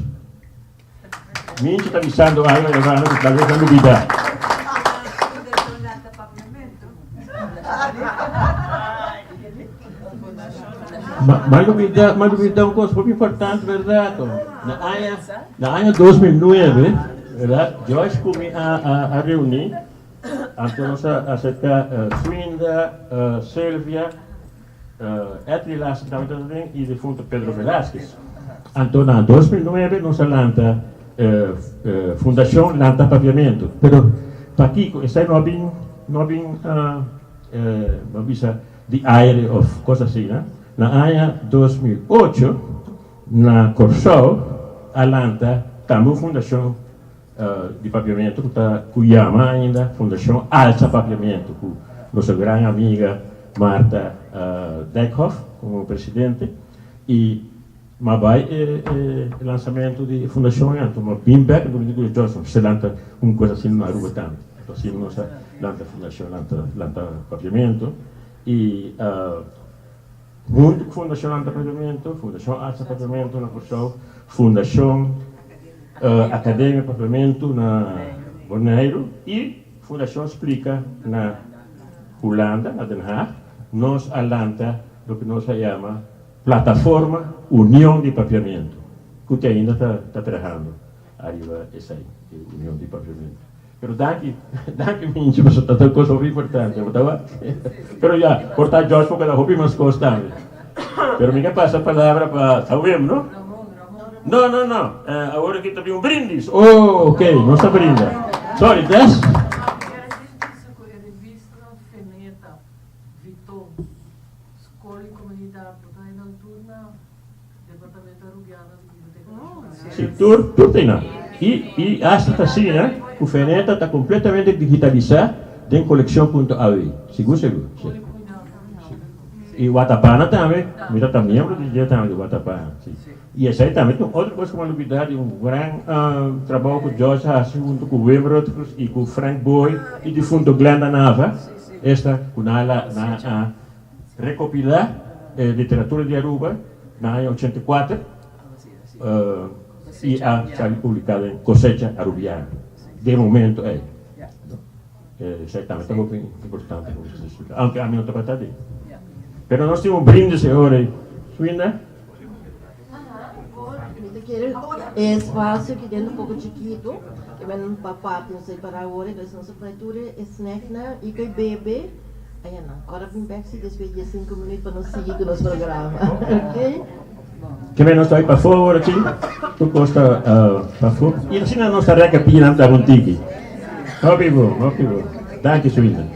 Minchi ta bisando algo Elvano cu tal vez a lubida. M'a lubida, m'a lubida un cos hopi importante, verdad? Na aña, na aña 2009, verdad? Joyce cu mi a, a, a reuni, anto nos a acerca Swinda, Sylvia, Etty Lassen tambe tabata den y difunto Pedro Velasquez. Anto na 2009 nos a lanta Fundacion Lanta Papiamento. Pero pakico esai no a bin, no a bin, bo a bisa di aire of cos asina. Na aña 2008 na Corsou a lanta tambe un fundacion di Papiamento cu ta cu yama ainda Fundacion Alsa Papiamento cu nos gran amiga Martha Dijkhoff como presidente y m'a bay e lansamento di e fundacion anto m'a bin bek anto mi di cu Johnson mester lanta un cos asina na Aruba tambe anto asina nos a lanta Fundacion Lanta Papiamento y Huntu ku Fundashon Anta Papiamentu, Fundashon Arsa Papiamentu na Kòrsou, Fundashon Akademia Papiamentu na Boneiru i Fundashon Splika na Hulanda, na Den Haag, nos a lanta loke nos a yama Plataforma Union di Papiamentu, ku te ainda ta trahando ariba esei, e Union di Papiamentu. Pero danki, danki Minchi, pasobra ta un kos hopi importante, bo ta wak? Pero ya, por ta George por keda hopi mas kos tambe. Pero mi ke pasa palabra pa Sawim, no? No, no, no, awor aki ta bin un brindis. Oh, ok, nos ta brinda. Sorry, Des. Si, tur, tur ta einan. I, i hasta ta asina ku Feneta ta kompletamente digitalisá den kolekshon punto aw. Sigur, sigur. Si. Si. I Watapana tambe, mi ta ta miembro di dje tambe di Watapana. Si. I esei tambe ta un otro kos ku mi a lubidá di un gran trabou ku George a hasi huntu ku Wim Rutgers i ku Frank Booi i difunto Glenda Nava, esta ku nan a la, nan a Recopila e literatura di Aruba na aña 84 y a sali publica den Cosecha Arubiana den momento ey. Esey tambe ta hopi importante pa nos explica, aunke ami no tabata aden. Pero nos tin un brindis e ora ey. Swinda? Mi ta kere e espacio aki den un poco chikito, ke men pa parti nos a para awor, entonces nos a pone tur e snacknan y koe bebe. Aya nan, ora bin bek si despues di e sinku minuut pa nos sigui ku nos programa, ok? Ke men nos ta bai pafó awor aki, tur kos ta pafó. I asina nos ta rèk e pinan ta un tiki. Hopi bon, hopi bon. Danki Swinda.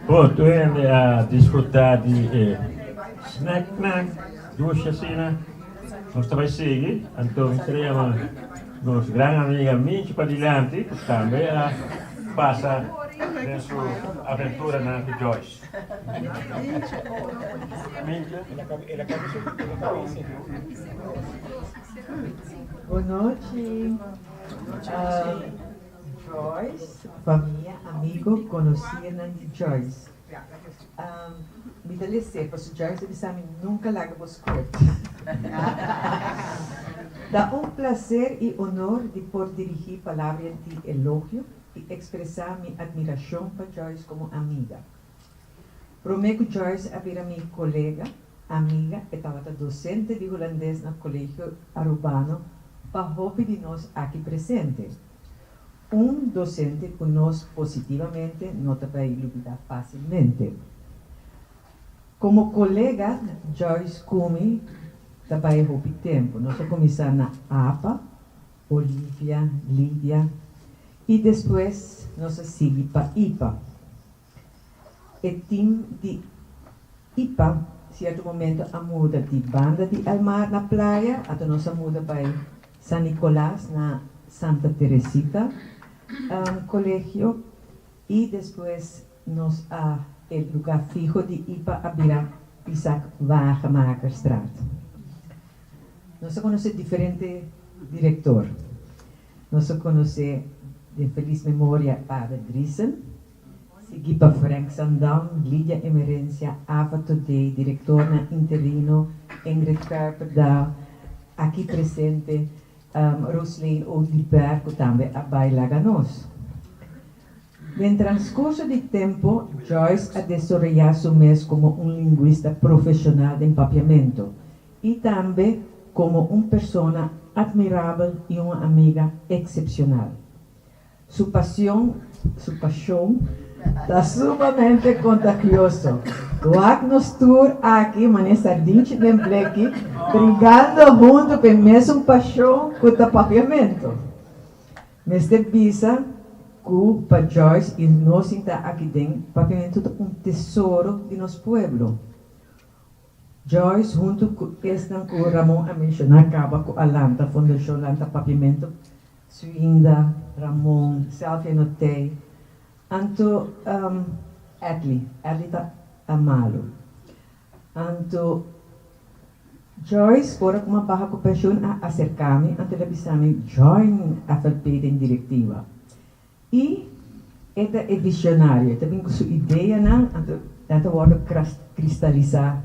Bon, tur hende a disfruta di e snacknan dushi asina. Nos ta bai sigui, anto mi ta yama nos gran amiga Minchi padilanti ku tambe a pasa den su aventuranan ku Joyce. Minchi. Bonochi Joyce, famia, amigo, conocirnan di Joyce. Mi ta lese paso Joyce a bisa mi nunca laga bo script. Ta un placer y honor di por dirigi palabra di elogio y expresa mi admiracion pa Joyce como amiga. Prome cu Joyce a bira mi colega, amiga, e tabata docente di Hulandes na Colegio Arubano pa hopi di nos aki presente. Un docente cu nos positivamente no ta bay lubida facilmente. Como colega, Joyce cu mi ta bay hopi tempo. Nos a cuminsa na apa, Olivia, Lydia y despues nos a sigui pa ipa. E team di ipa cierto momento a muda di banda di Elmar na Playa, anto nos a muda bay San Nicolas na Santa Teresita Colegio y despues nos a e lugar fiho di ipa a bira Isaac Wagemakerstraat. Nos a conoce diferente director. Nos a conoce den feliz memoria Pader Driessen, sigui pa Frank Sandam, Lydia Emerencia, Ava Thodé, directornan interino Ingrid Kuiperdaal, aki presente Roseleen Oduber cu tambe a bay laga nos. Den transcurso di tempo Joyce a desaroya su mes como un linguista profesional den Papiamento y tambe como un persona admirabel y un amiga excepcional. Su pasion, su pasion ta sumamente contagioso. Wak nos tur aki mane sardinchi den bleki brigando hunto p'e mesun pasion cu ta Papiamento. Mester bisa cu pa Joyce y nos sinta aki den Papiamento ta un tesoro di nos pueblo. Joyce hunto cu esnan cu Ramon a menciona caba cu a lanta Fundacion Lanta Papiamento, Swinda, Ramon, Selfie Notey, anto Edley, Edley ta ta malo. Anto Joyce ora cu m'a baha cu pensioen a acerca mi anto el a bisa mi join FLP den directiva. Y e ta e visionario, e ta bin cu su ideanan, anto nan ta wordo cristalisa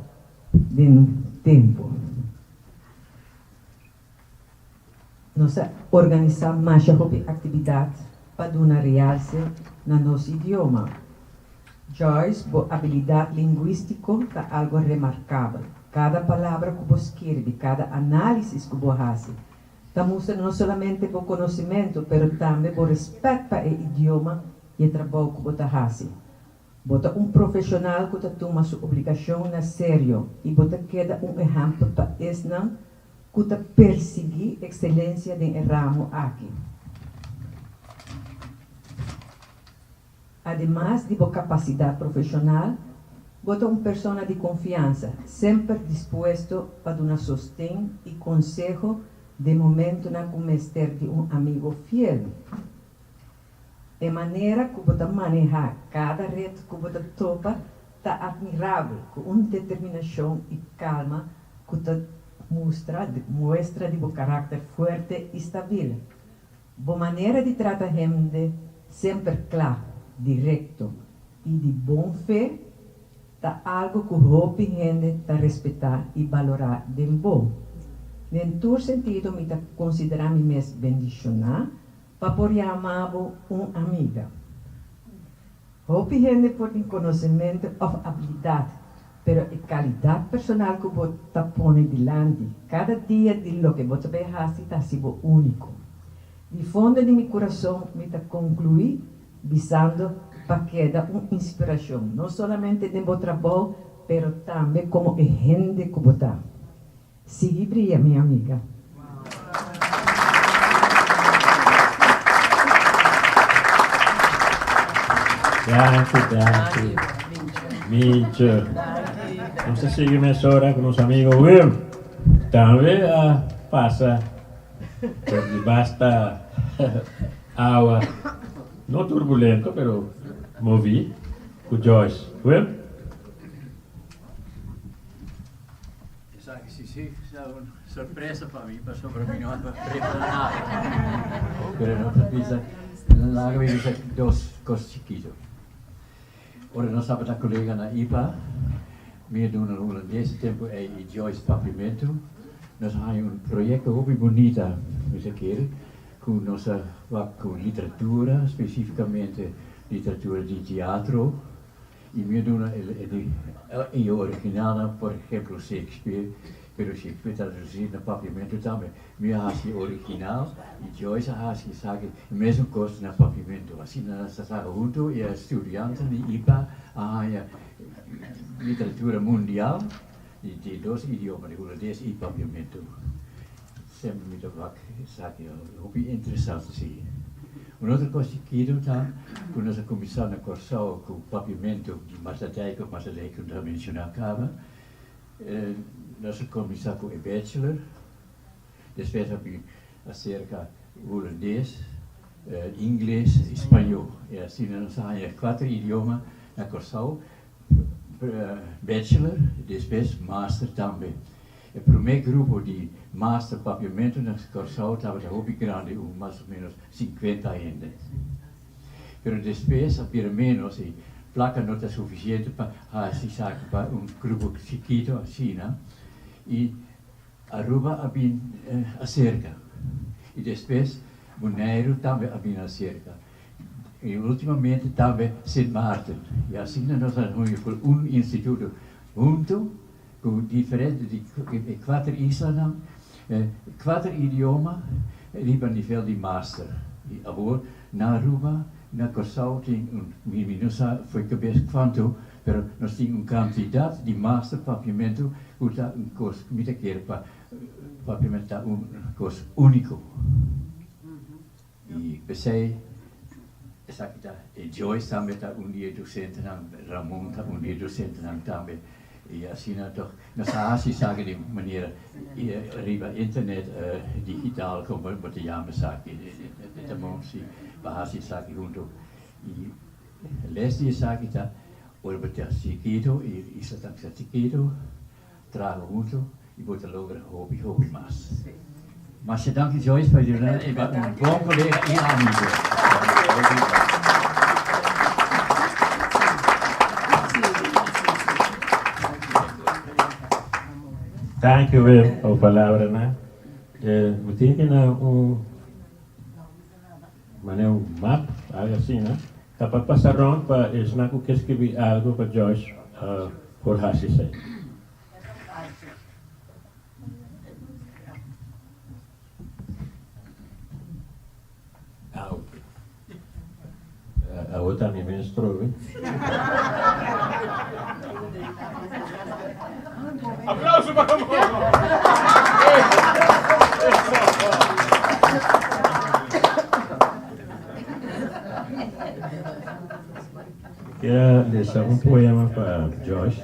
den tempo. Nos a organisa masha hopi actividad pa duna realce na nos idioma. Joyce, bo abilidad linguistico ta algo remarcabel. Cada palabra cu bo skirbi, cada analisis cu bo haci, Ta mustra no solamente bo conocimento, pero tambe bo respet pa e idioma y e trabou cu bo ta haci. Bo ta un profesional cu ta tuma su obligacion na serio y bo ta keda un ehempel pa esnan cu ta persigui excelencia den e ramo aki. Ademas di bo capacidad profesional, bo ta un persona di confiansa, semper dispuesto pa duna sosten y conseho den momentonan cu mester di un amigo fiel. E manera cu bo ta maneha cada reto cu bo ta topa ta admirabel, cu un determinacion y calma cu ta mustra muestra di bo caracter fuerte y stabil. Bo manera di trata hende. Semper kla, direkto i di bon fe ta algu ku hopi hende ta respetá i balorá den bo. Den tur sentido mi ta konsiderá mi mes bendishoná pa por yama bo un amiga. Hopi hende por tin konosementu òf abilidat, pero e kalidat personal ku bo ta pone dilanti kada dia di loke bo ta bay hasi ta hasi bo úniko. Di fondo di mi kurason mi ta konkluí bisando pa keda un inspirashon no solamente den bo trabou pero tambe komo e hende ku bo ta. Sigui bria mi amiga. Danki, danki. Mincho. Nos ta sigui mesora ku nos amigo Wim. Tambe a pasa por di basta awa, no turbulento, pero moví ku Joyce. Wim? Esaki si si ta un sorpresa pa mi pasobra mi no a prepara nada. Pero no ta bisa, laga mi bisa dos cos chikito. Ora nos tabata colega na ipa, mi a duna Hulandes e tempo ey y Joyce Papiamento, nos a haña un proyecto hopi bunita, mi ta kere, cu nos a wak cu literatura, specificamente literatura di teatro, Y mi a duna e e originalnan, por ehemplo Shakespeare, pero Shakespeare ta traduci na Papiamento tambe. Mi a haci e original y Joyce a haci esaki e mesun cos na Papiamento. Asina nos a traha hunto y e studiantenan di ipa a haña literatura mundial di dos idioma, di Hulandes y Papiamento. Semper mi ta wak esaki, hopi interesante si. Un otro kos chikitu ta ku nos a kuminsá na Kòrsou ku papiamentu di Martha Dijk òf Martha Dijk ku nos a menshoná kaba. Nos a kuminsá ku e bachelor, despues a bin aserka hulandes, ingles i spañó. I asina nos a haña kuater idioma na Kòrsou, bachelor, despues master tambe. E promé grupo di master papiamentu na Kòrsou tabata hopi grandi, un mas o ménos sinkuenta hende. Pero despues a bira ménos i plaka no ta sufisiente pa hasi esaki pa un grupo chikitu asina. I Aruba a bin aserka i despues Boneiru tambe a bin aserka i ultimamente tambe Sint Maarten. I asina nos a huni ku un instituto huntu ku diferente di e kuater islanan, kuater idioma riba nivel di master. I awor na Aruba, na Kòrsou tin un, mi no sa fo'i kabes kuantu, pero nos tin un kantidat di master papiamentu ku ta un kos, mi ta kere pa papiamentu ta un kos úniko. I p'esei esaki ta e Joyce tambe ta un di e dosentenan, Ramon ta un di e dosentenan tambe. I asina tòg nos a hasi esaki di manera riba internet digital komo bo ta yama esaki, e ta bon si pa hasi esaki huntu. I les di esaki ta ora bo ta chikitu i isla tambe ta chikitu, Traha hunto y bo ta logra hopi hopi mas. Masha danki Joyce pa yuda e ba un bon colega y amigo. Thank you Wim pa bo palabranan. Bo tin ki na un manera un map algo asina ta pa pasa rond pa esnan ku ke skribi algo pa Joyce por hasi esei. Ah ok. Awor ta mi mes trobe. Aplauso pa Ramon! Kier lesa un poema pa Joyce.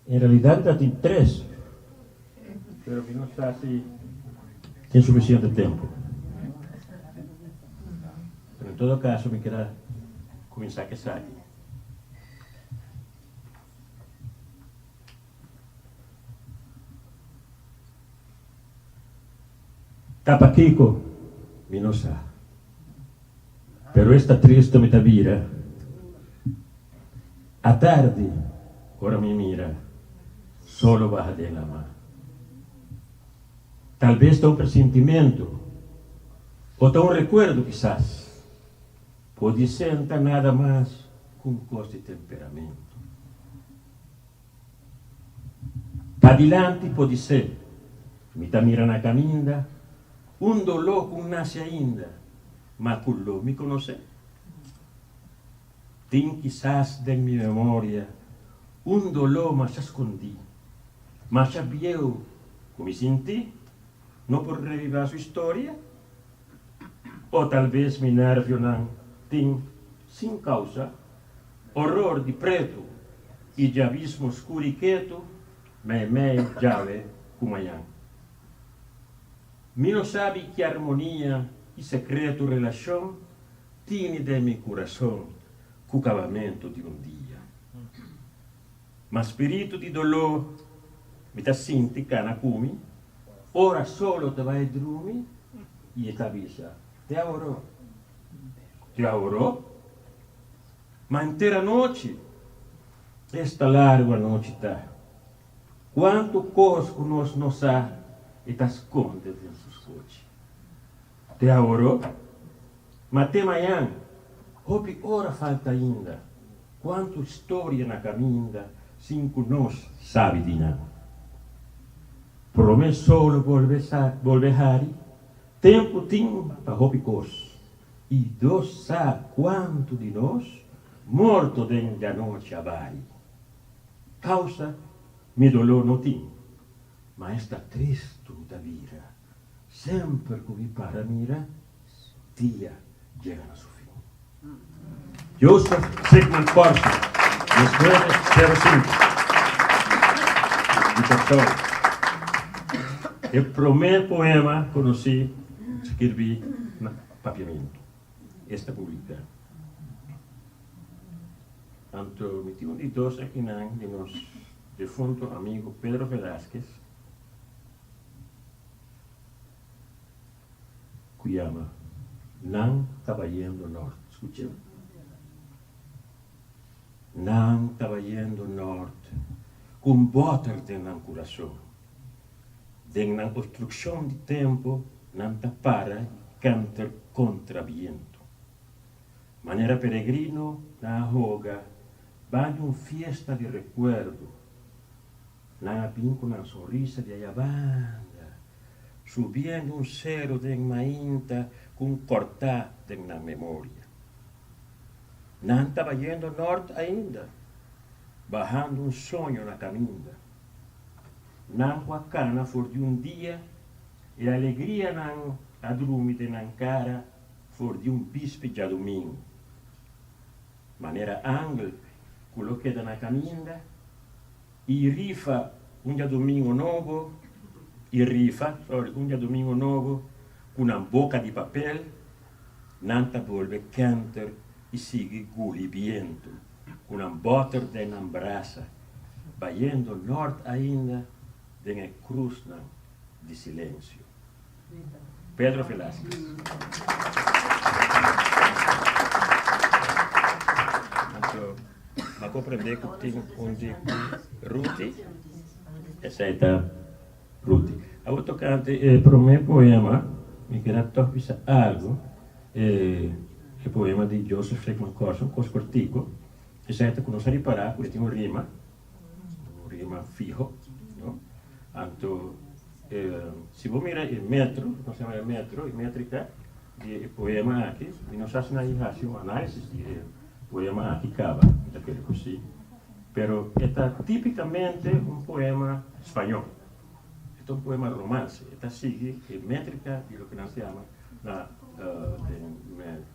En realidad ta tin tres, pero mi no sa si tin suficiente tempo. Pero en todo caso mi kier a cuminsa cu esaki. Ta pakiko? Mi no sa. Pero esta tristo mi ta bira. Atardi, ora mi mira solo baha den lama. Tal bes ta un presentimento o ta un rekuerdo kisas. Podisé no ta nada mas ku un kos di temperamento. Padilanti podisé mi ta mira na kaminda un doló ku nase ainda, ma ku lo mi konosé. Tin kisas den mi memoria un doló masha skondí, masha bieu ku mi sinti no por revivá su historia? O talbes mi nervionan tin, sin kousa, oror di pretu i djabismo skur i ketu meimei djawe ku mañan. Mi no sabi ki armonia i sekretu relashon tini den mi kurason ku kabamentu di un dia. Ma spiritu di doló mi ta sinti kana ku mi ora solo ta bai drumi i e ta bisa, Te aworó. Te aworó? Ma henter anochi, esta largu anochi ta. Kuantu kos ku nos no sa e ta skonde den su skochi. Te aworó? Ma te mañan, hopi ora falta ainda, kuantu storia na kaminda sin ku nos sabi di nan. Promé solo bolbe sa bolbe hari, tempu tin pa hopi kos, i Dios sa kuantu di nos morto den djanochi a bai. Kausa mi doló no tin, ma esta tristu mi ta bira. Semper ku mi para mira, dia yega na su fin. Joseph Sigmund Corso, 1905, di Kòrsou. E promé poema konosí skirbí na papiamentu. Esta publiká. Anto mi tin un di dos akinan di nos defunto amigo Pedro Velásquez. Ku yama Nan ta bayendo nort. Skuch'é. Nan ta bayendo nort ku un bòter den nan kurason. Den nan obstrukshon di tempu nan ta para i kènter kontra bientu. Manera peregrino nan a hoga ban di un fiesta di rekuerdo. Nan a bin ku nan sonrisa di aya banda, subiendo un sero den mainta ku un kòrtá den nan memoria. Nan taba yendo nòrt ainda, bahando un soño na kaminda. Nan ku a kana for di un dia, e alegrianan a drumi den nan kara for di un bispe djadumingu. Manera angel ku lo keda na kaminda i rifa un djadumingu nobo i rifa, sorry, un djadumingu nobo ku nan boka di papel, nan ta bolbe kenter i sigui guli bientu ku nan bòter den nan brasa, bayendo nòrt ainda den e krusnan di silensio. Pedro Velásquez. Anto, m'a comprende cu tin un di Ruti. Esey ta Ruti. Awor tocante e prome poema, mi keda toch bisa algo. E e poema di Joseph Sickman Corson, Cos Cortico. Esey ta cu nos a ripara cu e tin un rima, un rima fiho, no? Anto. Si bo mira e metro, nos yama e metro, e metrica di e poema aki, mi no sa si nan a haci un analisis di e poema aki caba, mi ta kere cu si, pero e ta tipicamente un poema spañol, e ta un poema romance, e ta sigui e metrica di loke nan ta yama na den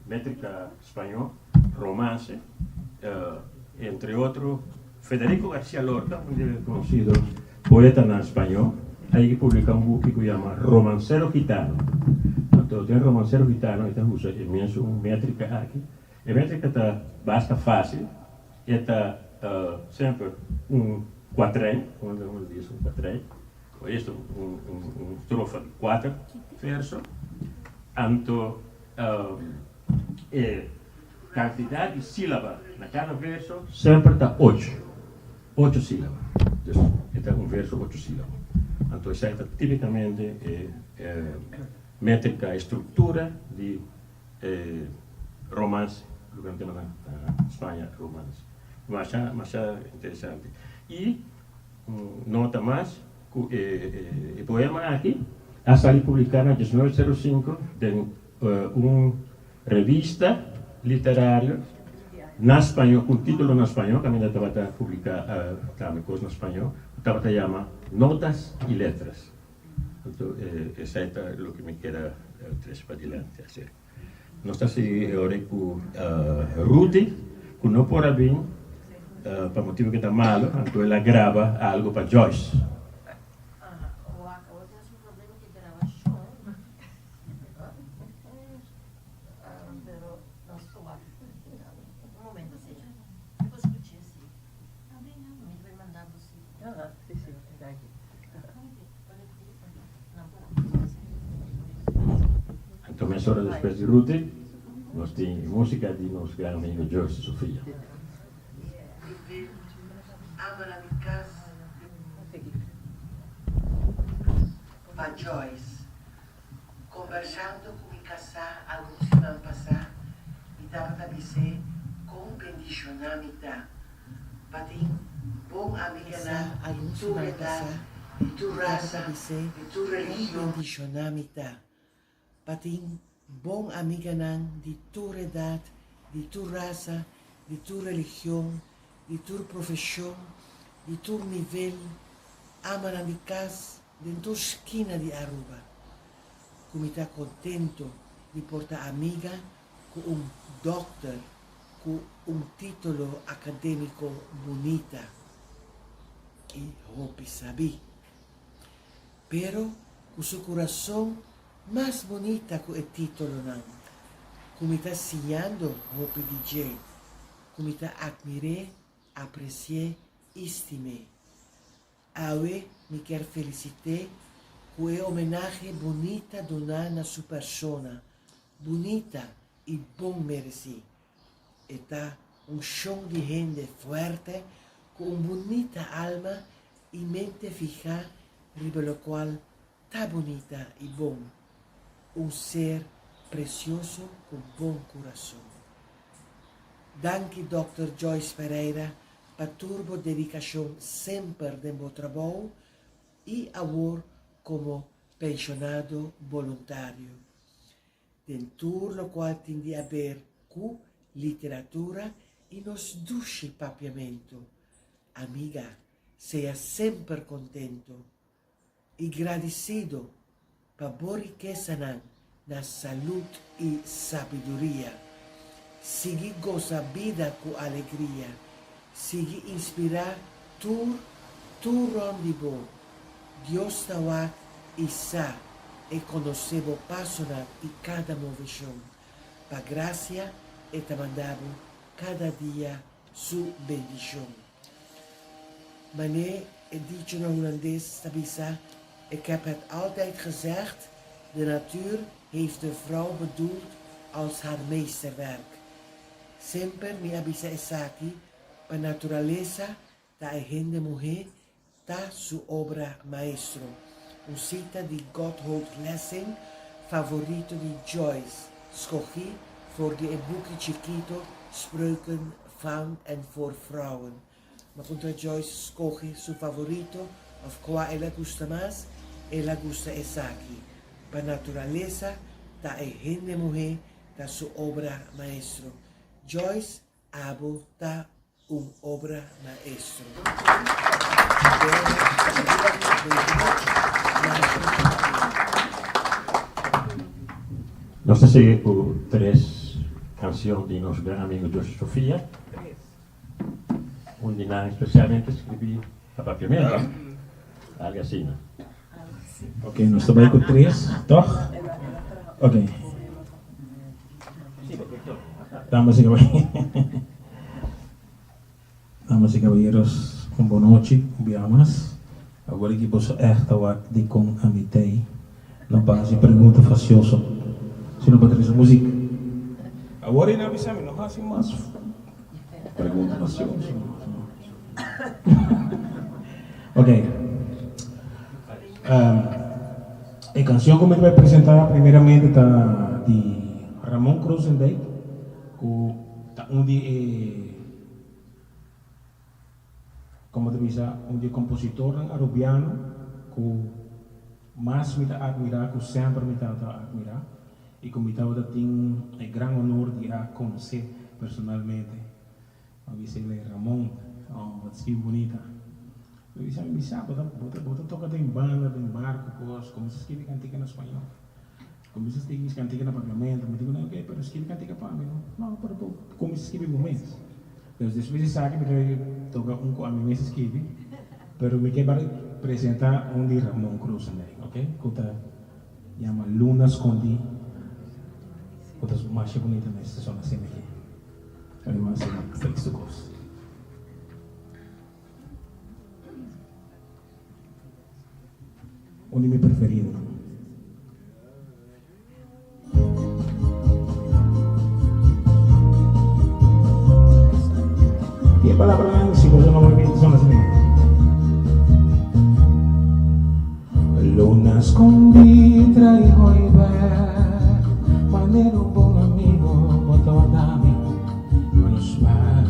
metrica spañol romance, entre otro Federico Garcia Lorca, un di e conocido Poetanan spañó a yega publiká un buki ku yama Romancero Gitano. Anto den Romancero Gitano e ta usa e mesun métrika aki. E métrika ta basta fásil, e ta semper un kuatrèn, un bisa un kuatrèn, o esta un strofa di kuater. verso, anto e kantidat di sílaba na kada verso semper ta ocho, ocho sílaba. Dus e ta un verso ocho sílaba. Anto esei ta típikamente e métrika, e struktura di e romance, loke nan ta yama na Spaña romance. Masha, masha interesante. I un nota mas ku e poema aki a sali publiká na diesnuebe sero sinku den un revista literario na spañó, ku un título na spañó, kaminda tabata publiká tambe kos na spañó, ku tabata yama Notas y Letras. Anto esei ta loke mi kier a trese padilanti aserka. Nos ta sigui e ora ku Rudy, ku no por a bin pa motibu ku e ta malu, anto el a graba algu pa Joyce. Anto mesora despues di Rudy, nos tin e musica di nos gran amigo Joyce Sofia. Pa Joyce, Kombersando ku mi kasá algun siman pasá, mi tabata bis'é kon bendishoná mi ta pa tin bon amiganan di tur edat, di tur rasa, di tur religion. Bendishoná mi ta pa tin bon amiganan di tur edat, di tur rasa, di tur religion, di tur profeshon, di tur nivel, amanan di kas den tur skina di Aruba. Ku mi ta kontento di por ta amiga ku un dòkter ku un título akadémiko bunita i hopi sabí, pero ku su kurason mas bunita ku e títulonan, ku mi ta siñando hopi di dje, ku mi ta atmir'é, apresi'é i stim'é. Awe mi kier felicité cu e homenahe bunita duna na su persona, bunita y bon mereci. E ta un shon di hende fuerte cu un bunita alma y mente fija riba locual ta bunita y bon, un ser precioso cu bon curason. Danki Dòkter Joyce Pereira pa tur bo dedikashon semper den bo trabou i awor komo penshonado boluntario. Den tur lokual tin di aber ku literatura i nos dushi papiamentu. Amiga, sea semper kontentu i gradisido pa bo rikesanan na salud i sabiduria. Sigui gosa bida ku alegria, sigui inspirá tur tur rònt di bo. Dios ta wak i sa, e konosé bo pasonan i kada moveshon. Pa grasia e ta manda bo kada dia su bendishon. Mané e dicho na Hulandes ta bisa, Ik heb het altijd gezegd, de natuur heeft de vrouw bedoeld als haar meesterwerk. Semper mi a bisa esaki, pa naturalesa ta e hende muhé ta su obra maestro. Un sita di Gotthold Lessing, favorito di Joyce, skogí for di e buki chikito Spreuken van en voor vrouwen. Ma puntra Joyce skohe su favorito of kua el a gusta mas, el a gusta esaki. Pa naturalesa ta e hende muhé ta su obra maestro. Joyce, abo ta un obra maestro. Nos ta sigui ku tres kansion di nos gran amigo Joshua Sofia. Un di nan especialmente scribí pa papiamento, algo asina. Ok, nos ta bai ku tres, toch? Ok. Damas y caballeros, damas y caballeros, un bon nochi, un bia mas. Awor aki boso echt a wak dikon ami tei. No. Pa hasi pregunta fasioso, sino pa trese muzik. Awor e nan bisa mi no hasi mas pregunta fasioso. Ok. E kanshon ku mi ta bai presentá primeramente ta di Ramon Krozendijk, ku ta un di e. Como ta bisa, un di e compositornan Arubiano cu mas mi ta admira, cu semper mi tabata admira y cu mi tabata tin e gran honor di a conoce personalmente. Mi a bisa el, Ramon, oh, bo ta scribi bunita. Mi bisa, mi bisa, bo ta, bo ta, bo ta toca den banda, den bar cu cos, cuminsa scribi cantica na spañol. Cuminsa scribi cantica na papiamento. Mi di cu nan, ok, pero scribi cantica pa mi, no? No, pero bo cuminsa scribi bo mes. Dus despues di esaki mi ta toka un ku ami mes a skibi, pero mi ke bai presenta un di Ramon Krusendijk, ok, ku ta yama Luna Skondí, ku ta masha bunita mes, ta sona asina aki. Ami mas a fix su kos. Un di mi preferidonan. Tin e palabranan si boso no por son asina. Luna skondí trae hoy bek manera un bon amigo bo ta warda mi pa nos par.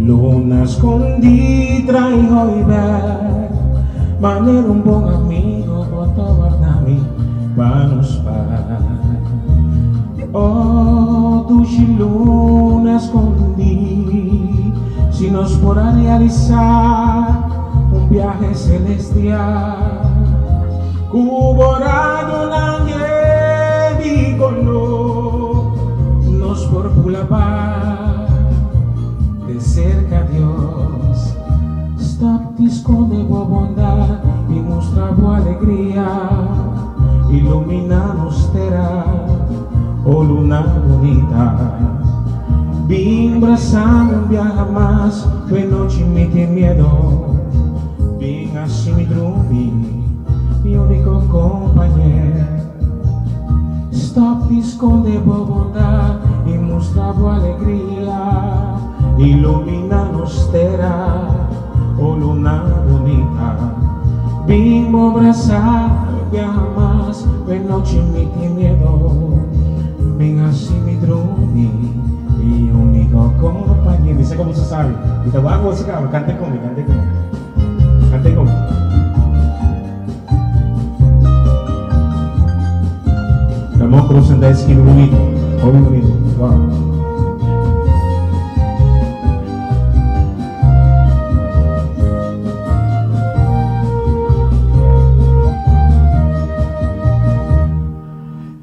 Luna skondí trae hoy bek manera un bon amigo bo ta warda mi pa nos par. Oh dushi luna skondí si nos por a realisá un biahe celestial ku bo rayonan yen di koló nos por bula bai de serka Dios. Stop di skonde bo bondat i mustra bo alegria, ilumina nos tera, o luna bunita. Bin brasami un biaha mas, ku e nochi mi tin miedo. Bin hasi mi drumi, mi uniko kompañer. Stop di skonde bo bondat i mustra bo alegria, ilumina nos tera, o luna bunita. Bin bo brasa un biaha mas, ku e nochi mi tin miedo. Bin hasi mi drumi, mi uniko kompañer. Mi sa ku boso sabi, mi ta wak boso kaba, kanta ku mi, kanta ku mi, kanta ku mi. Ramon Krusendijk skirbi bunito, hopi bunito, wow.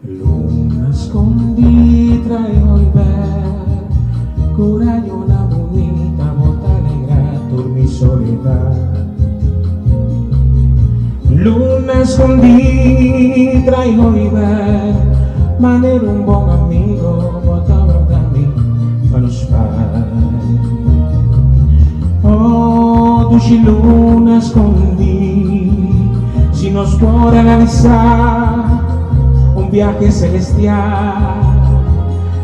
Luna skondí trae hoy bèk Ku rayonan bunita bo ta alegrá tur mi soledat Luna skondí trae hoy bèk Manera un bon amigo bo ta warda mi pa nos bai Oh dushi luna skondí Si nos por analisá un biahe celestial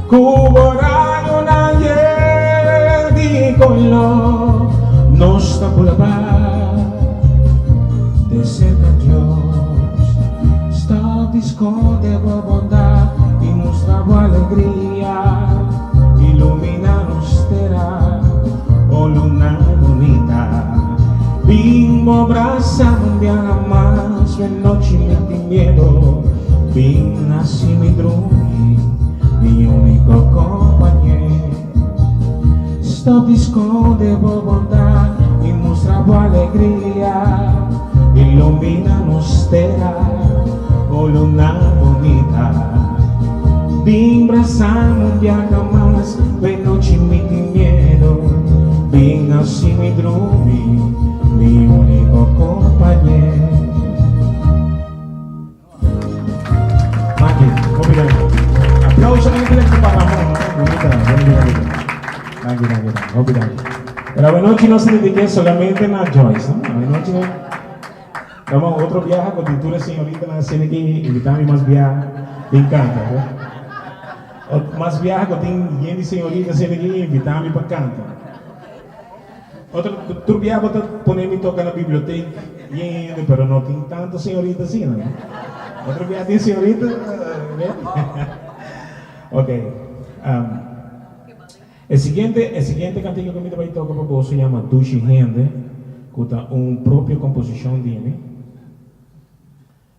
Ku bo rayonan yen di koló Nos ta bula bai te serka Dios Stop di skonde bo bondat i mustra bo alegria Ilumina nos tera, o luna bunita Bin bo brasa un biaha mas, e nochi mi tin miedo Bin hasi mi drumi, mi unico compañero Stop di sconde bo bondad y mustra bo alegria Ilumina nos tera, o luna bunita Bin brasami un biaha mas, e nochi mi tin miedo Bin hasi mi drumi, mi unico compañero. Danki, hopi danki. Aplauso enkele pa Ramon, bunita, bunita, bunita. Danki, danki, danki, hopi danki. Pero awenochi nos ta dediké solamente na Joyce, no? Awenochi. Tama otro biaha ku tin tur e señoritanan asina aki invitá mi mas biaha bin kanta, oke? Mas biaha ku tin yen di señorita asina aki invitá mi pa kanta. Otro tur biaha bo ta pone mi toka na bibliotek yen hende pero no tin tantu señorita asina, no? Otro biaha tin señorita, ok. E siguiente e siguiente kantika ku mi ta bai toka pa boso yama Dushi Hende, ku ta un propio komposishon di mi.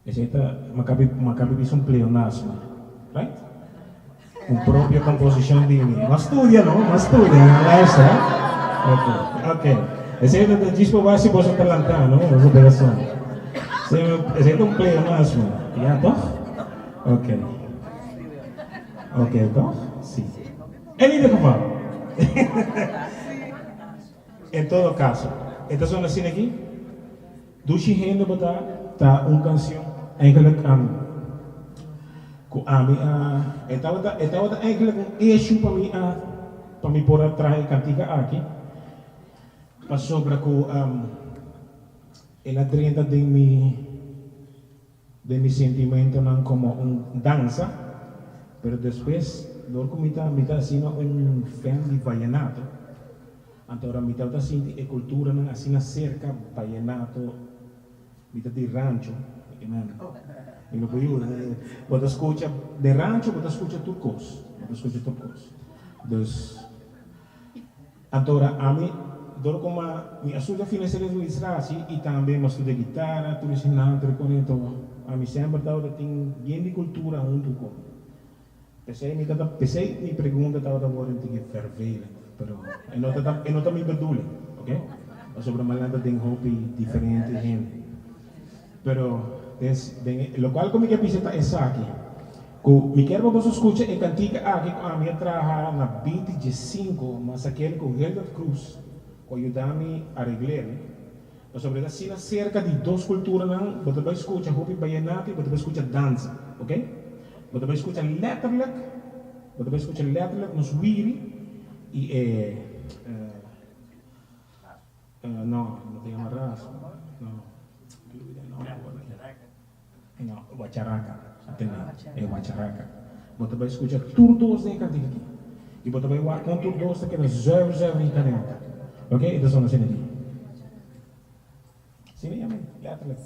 Esei ta mi kabi mi kabi bisa un pleonasmo, right? Un propio komposishon di mi. Mi a studia no, mi a studia, mi a luister, eh. Ok, ok. Esei ta djis pa wak si boso ta lantá no, boso ta rason. Esei ta un pleonasmo, ya toch? Ok. Ok, toch? Si. En ieder geval. En todo caso. E ta sona asina aki. Dushi hende bo ta. Ta un cancion eigenlijk cu ami a e tabata e tabata eigenlijk un issue pa mi a pa mi por a traha e cantica aki pasobra cu el a drenta den mi Den mi sentimentonan como un dansa, pero despues dor cu mi ta mi ta asina un fan di vallenato, anto ora mi tabata sinti e culturanan asina cerca vallenato, mi ta di rancho, amen, mi no por yuda, bo ta scucha den rancho bo ta scucha tur cos, bo ta scucha tur cos, dus. Anto ora ami, dor ku ma mi a studia financieel administratie i tambe mi a studia guitara, tur eseinan, tur e kos anto ami semper tabata tin bien di kultura huntu ku mi. P'esei mi tabata, p'esei mi pregunta tabata wòrdu un tiki vervelend, pero e no ta e no ta mi bedoeling, oke? Pasobra mi a lanta den hopi diferente hende. Pero den den e lokual ku mi ke bisa ta esaki, ku mi kier pa boso skucha e kantika aki ku ami a traha na binti diesinku, mas akel ku Hildert Cruz ku a yuda mi aregl'el, pasobra e ta asina serka di dos kulturanan, bo ta bai skucha hopi bayenato i bo ta bai skucha dansa, oke? Bo ta bai skucha letterlijk, bo ta bai skucha letterlijk nos wiri i e. No, no ta yama raspa. No. Olvida e nomber awor aki. No, wacharaca. Atende, e wacharaca. Bo ta bai scucha tur dos den e cantica aki. Y bo ta bai wak con tur dos ta keda zuiver zuiver hinca den otro. Ok, e ta sona asina aki. Asina yama e, letterlijk.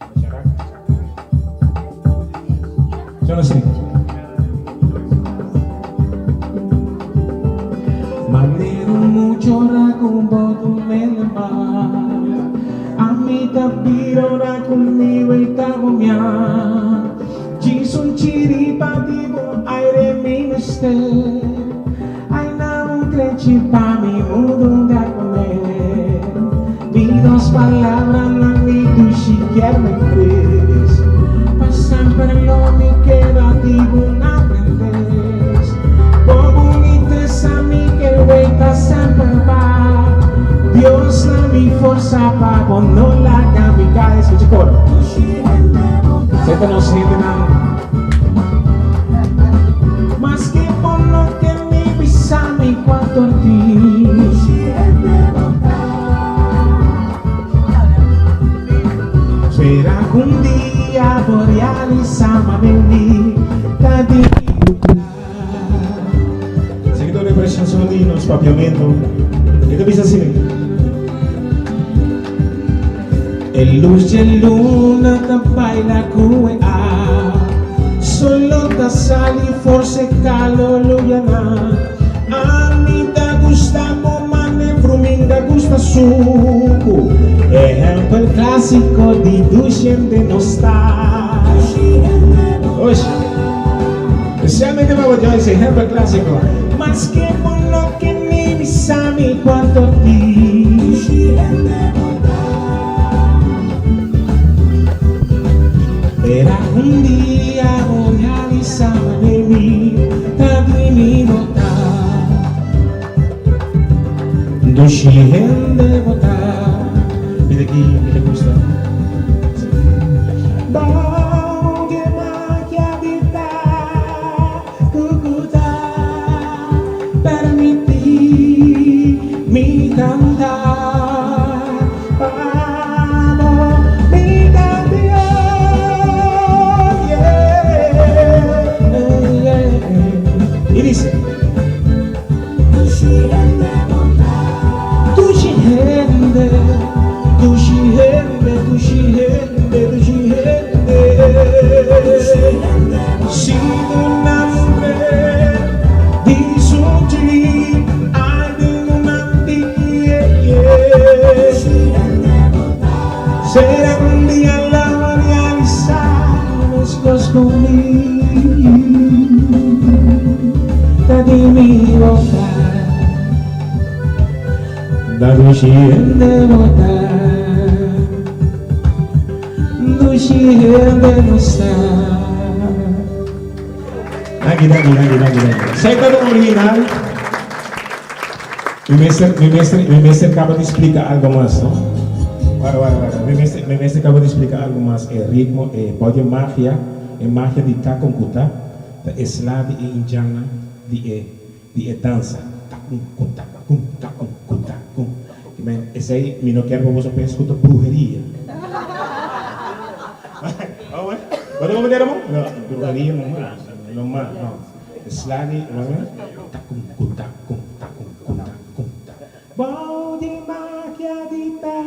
Wacharaca. Sona asina. Manera un mucha ora ku bo dun'e la man, ami ta bira ora ku mi weta bo mia. Djis un chiripa di bo aire mi mester, ai na un krechi pa mi mudunga kuné. Mi dos palabranan mi dushi kier mi fris, pa semper lo mi keda di bo na prendes. Bo bunitesa mi ke weta semper ba, Dios na mi forsa pa bo no laga mi kai. Escucha coro. Seta nos hendenan. Maske bo no ke mi bisa mi cuanto ti. Spera cu un dia bo realisa ma mi ta di Seguido representacion di nos papiamento e ta bisa asina. E luz dje luna ta baila cu e a Solo ta sali for se calo luyana Ami ta gusta bo mane fruminga gusta sucu Ehempel clasico di dushende nos ta Osh Especialmente pa bo Joyce ehempel clasico Maske bo no ke ni bisa mi cuanto ti Era un dia bo realisa mane mi ta di mi bo ta Dushi hende bo ta Mi ta ki mi ta gusta Bou di e magia di ta Cucuta permiti mi canta pa bo mi. Skondí ta di mi boka Ta dushi hende bo ta Dushi hende nos ta Danki, danki, danki, danki, danki. Esei ta un original. Mi mester, mi mester, mi mester kaba di splika algo mas, no? Wara, wara, wara. Mi mester, mi mester kaba di splika algo mas. E ritmo, e bou di e magia, e magia di Kakonkuta, ta e sla di e indjannan di e, di e dansa. Kakonkuta, kun, kakonkuta, kun. Ki men, esei mi no kier pa boso pensa ku ta bruheria. Bo ta comprende, Ramon? No, bruheria no mas, no mas, no. E sla di, Takum ku takum takum ku takum ta. Bou di magia di ta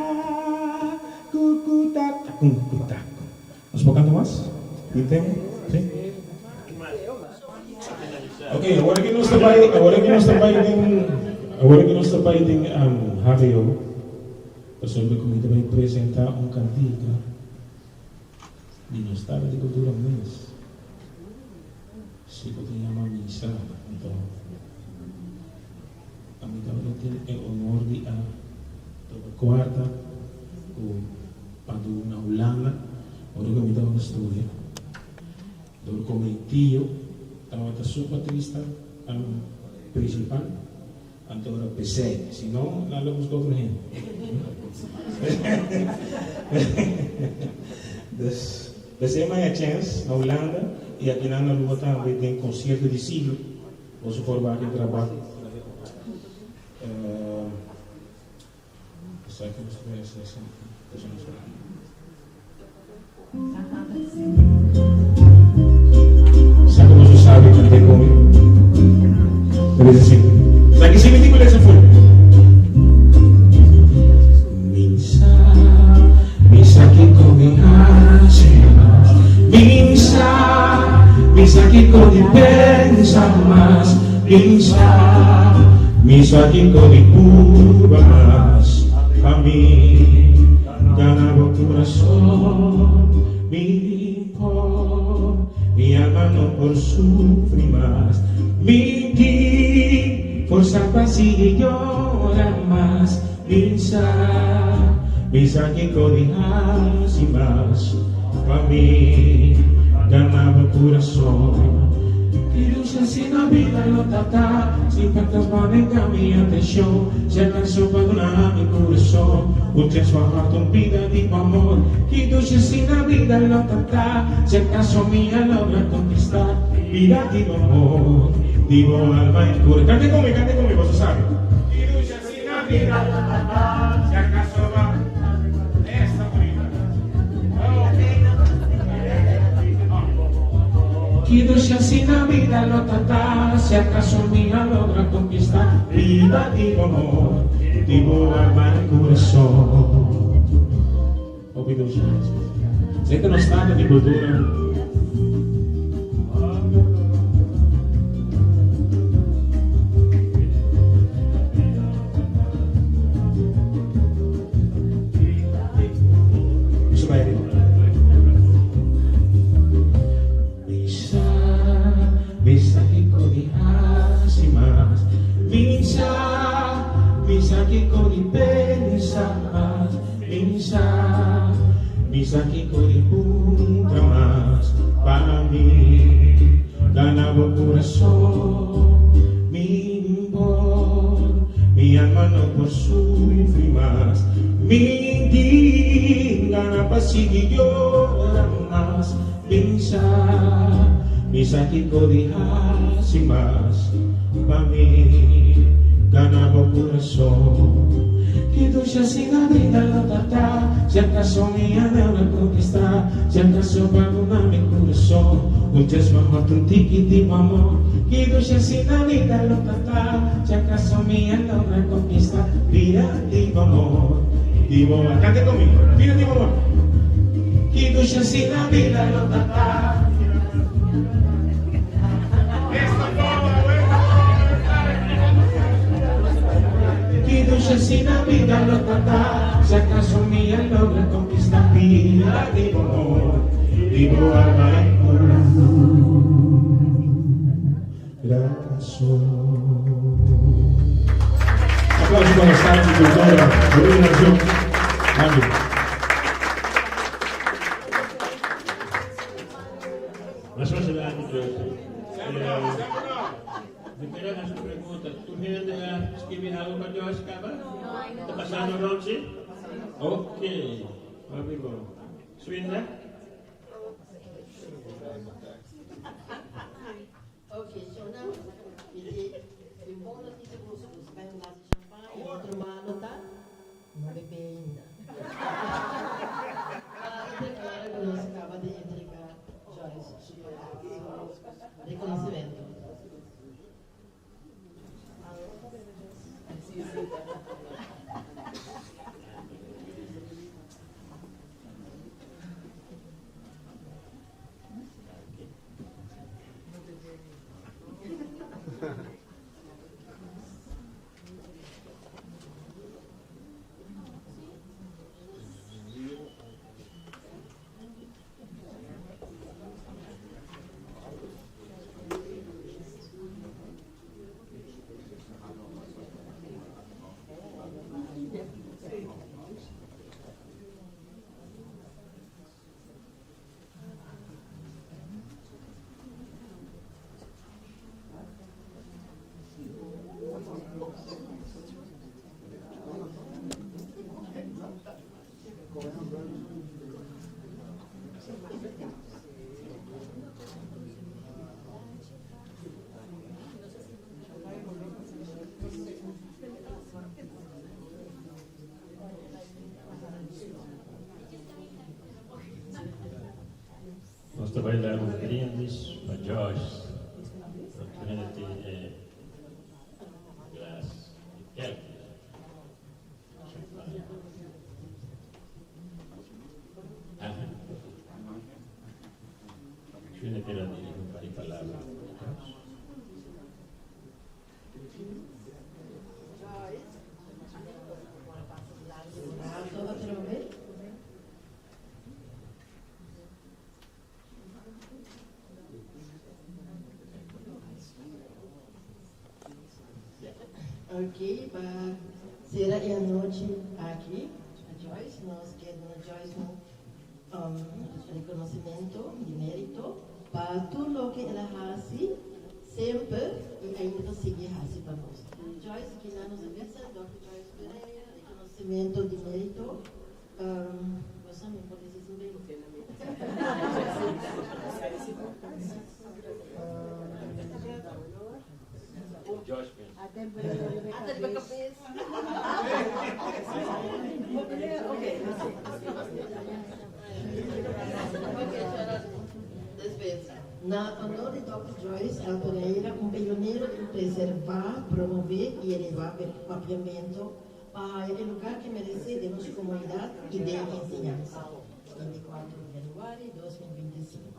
ku ku ta takum ku takum. Nos por kanta mas? Tin tempu? Si? Ok, awor aki nos ta bai, awor aki nos ta bai den, awor aki nos ta bai den HBO, pasobra ku mi ta bai presenta un kantika di nos tata di kultura mes. Si ku ta yama misa, anto ami tabata tin e honor di a toka kuarta ku Padu na Hulanda ora ku ami tabata studia. Dor ku mi tio tabata su baterista prinsipal, anto ora p'esei, si no nan lo buska otro hende. Dus. P'esei maya chèns na Hulanda i akinan na Aruba tambe den konsierto di siglo. Boso por wak e grabá. Esaki nos ta bai hasi asina. Esaki nos ta bai. Sa ku boso sabi kant'é ku mi? Ta bisa asina. Esaki si mi tin ku lesa full. Mi sa, mi sa kiko mi hasi mas. Mi sa, mi sa kiko di pensa mas. Mi sa, mi sa kiko di purba mas. Pa mi gana bo kurason, mi por, mi alma no por sufri mas. Mi tin forsa pa sigui yora mas. Mi sa, mi sa kiko di hasi mas pa mi gana bo kurason. Ki lucha si na bida lo ta ta, si fantasma nenga mi atenshon, si akaso pa duna mi kurason un chens pa harta un bida di bo amor. Ki lucha si na bida lo ta ta, si akaso mi a logra konkista bida di bo amor, di bo alma i kura. Kante ku mi, kante ku mi, boso sabi. Ki lucha si. Ki dushi asina bida lo ta ta Si acaso mi a logra conquista Bida di bo amor, di bo alma y corazon Hopi dushi. Esei ta nos tata di cultura. Mi sa, mi sa kiko di hasi mas. Mi sa, mi sa kiko di pensa mas. Mi sa, mi sa kiko di puntra mas. Pa mi gana bo kurason, mi por, mi alma no por sufri mas. Mi tin gana pa sigui yora mas. Mi sa, mi sa kiko di hasi mas pa mi gana bo kurason. Ki dushi asina bida lo ta ta, si akaso mi a logra konkistá, si akaso pa duna mi kurason un chens pa hòrt un tiki di bo amor. Ki dushi asina bida lo ta ta, si akaso mi a logra konkistá bida di bo amor, di bo amor. Kanta ku mi, bida di bo amor. Ki dushi asina bida lo ta ta. Ki dushi asina bida lo ta ta. Si akaso mi a logra konkista bida di bo amor, di bo alma i kurason. Danki Kultura, Iluminashon. Danki. Mas mas adelante Joyce. Mi ker a hasi un pregunta. Tur hende a skirbi algo pa Joyce kaba? Ta pasando rond si? Ok. Hopi bon. Swinda? Ok, shona, mi tin un bon noticia boso, boso bai un glas di champagne, e otro malo ta, no bebe ainda. Te ora cu nos caba di entrega Joyce su reconocimento. Nos ta bai dar un brindis pa Joyce. Pa tur hende tin e glas di kelki. Champagne. Aha. Shuna keda diri un par di palabra. Joyce, Rato atrobe. Ok, pa sera e anochi aki, a Joyce, nos ke duna Joyce un um, reconocimento di merito pa tur loke el a hasi semper y ainda ta sigui hasi pa nos. Joyce, kina nos a bisa, Dr. Joyce Pereira, reconocimento di merito. Bo sa mi por bisa sin bebe. Joyce mes. Ata riba kabes. Despues, na honor di Dòkter Joyce L. Pereira, un pionero den preservá, promové i elevá papiamentu pa haya e lugar ke meresé den nos komunidat i den enseñansa. 24 di januari 2025.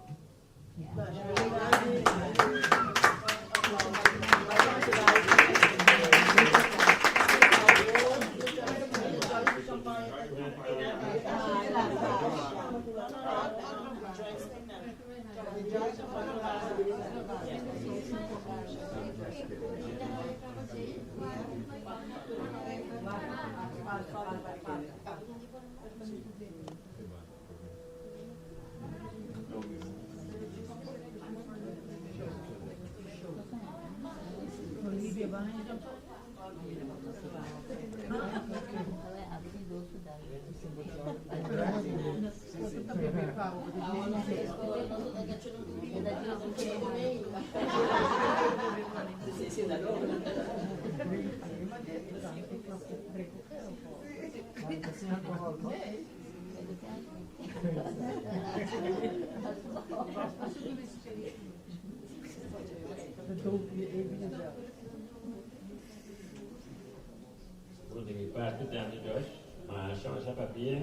Bon, di mi parti tambe Joyce, masha masha pabien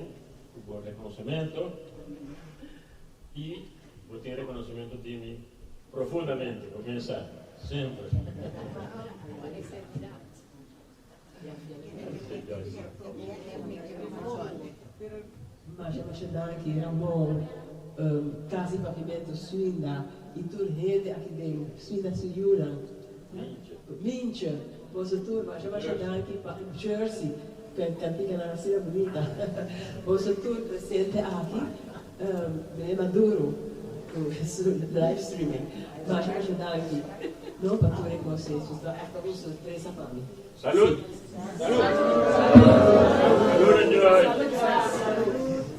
cu bo reconocimento y bo tin reconocimento di mi profundamente, bo mesa semper. Joyce. Masha masha danki Ramon, Cas di Papiamento Swinda y tur hende aki den Swinda su yunan. Mintje. Mintje. Boso tur, masha masha danki pa Jersey, ku e kantikanan asina bunita. Boso tur presente aki, Meneer Maduro ku su live streaming. Masha masha danki no pa tur e kos ei. Ta ègt un sorpresa pa mi. Salud! Salud! Salud Joyce! Salud.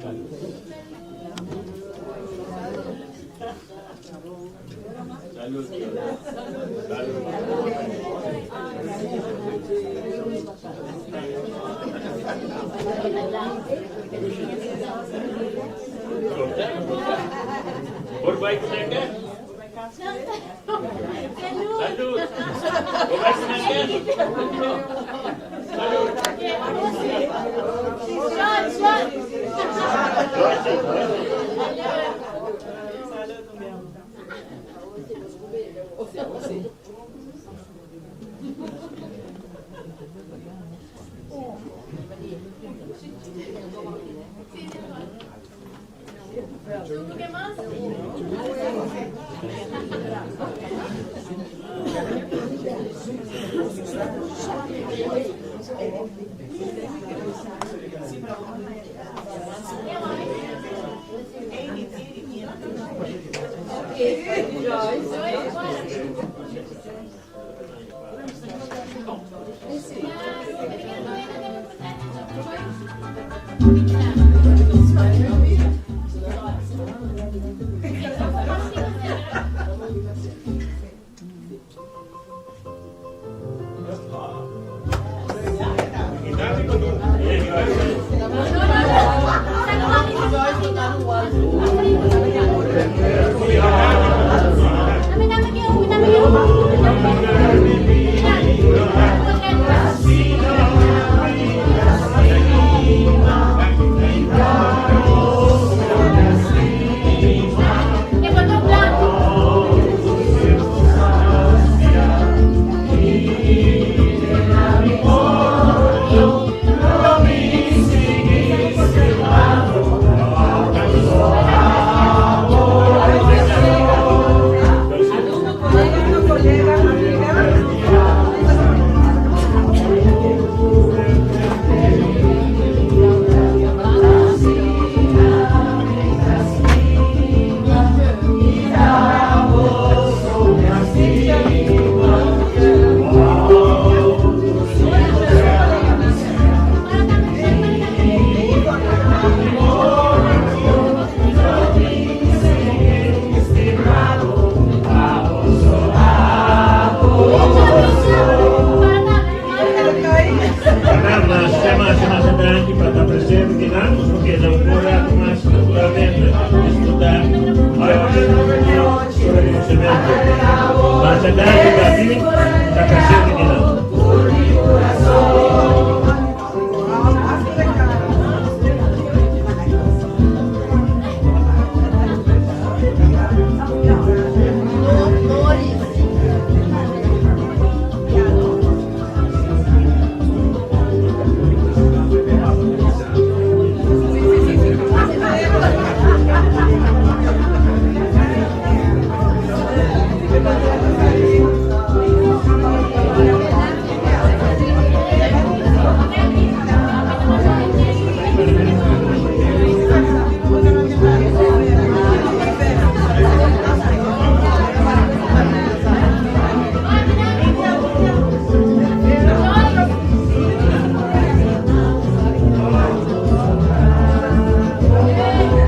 Salud. Por bai ku neke? Salud. Por bai ku neke? Salud.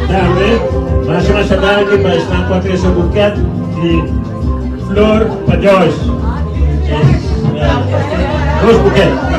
Tambe, masha masha danki pa esnan ku a trese buket di flor pa Joyce. Es, dos buket.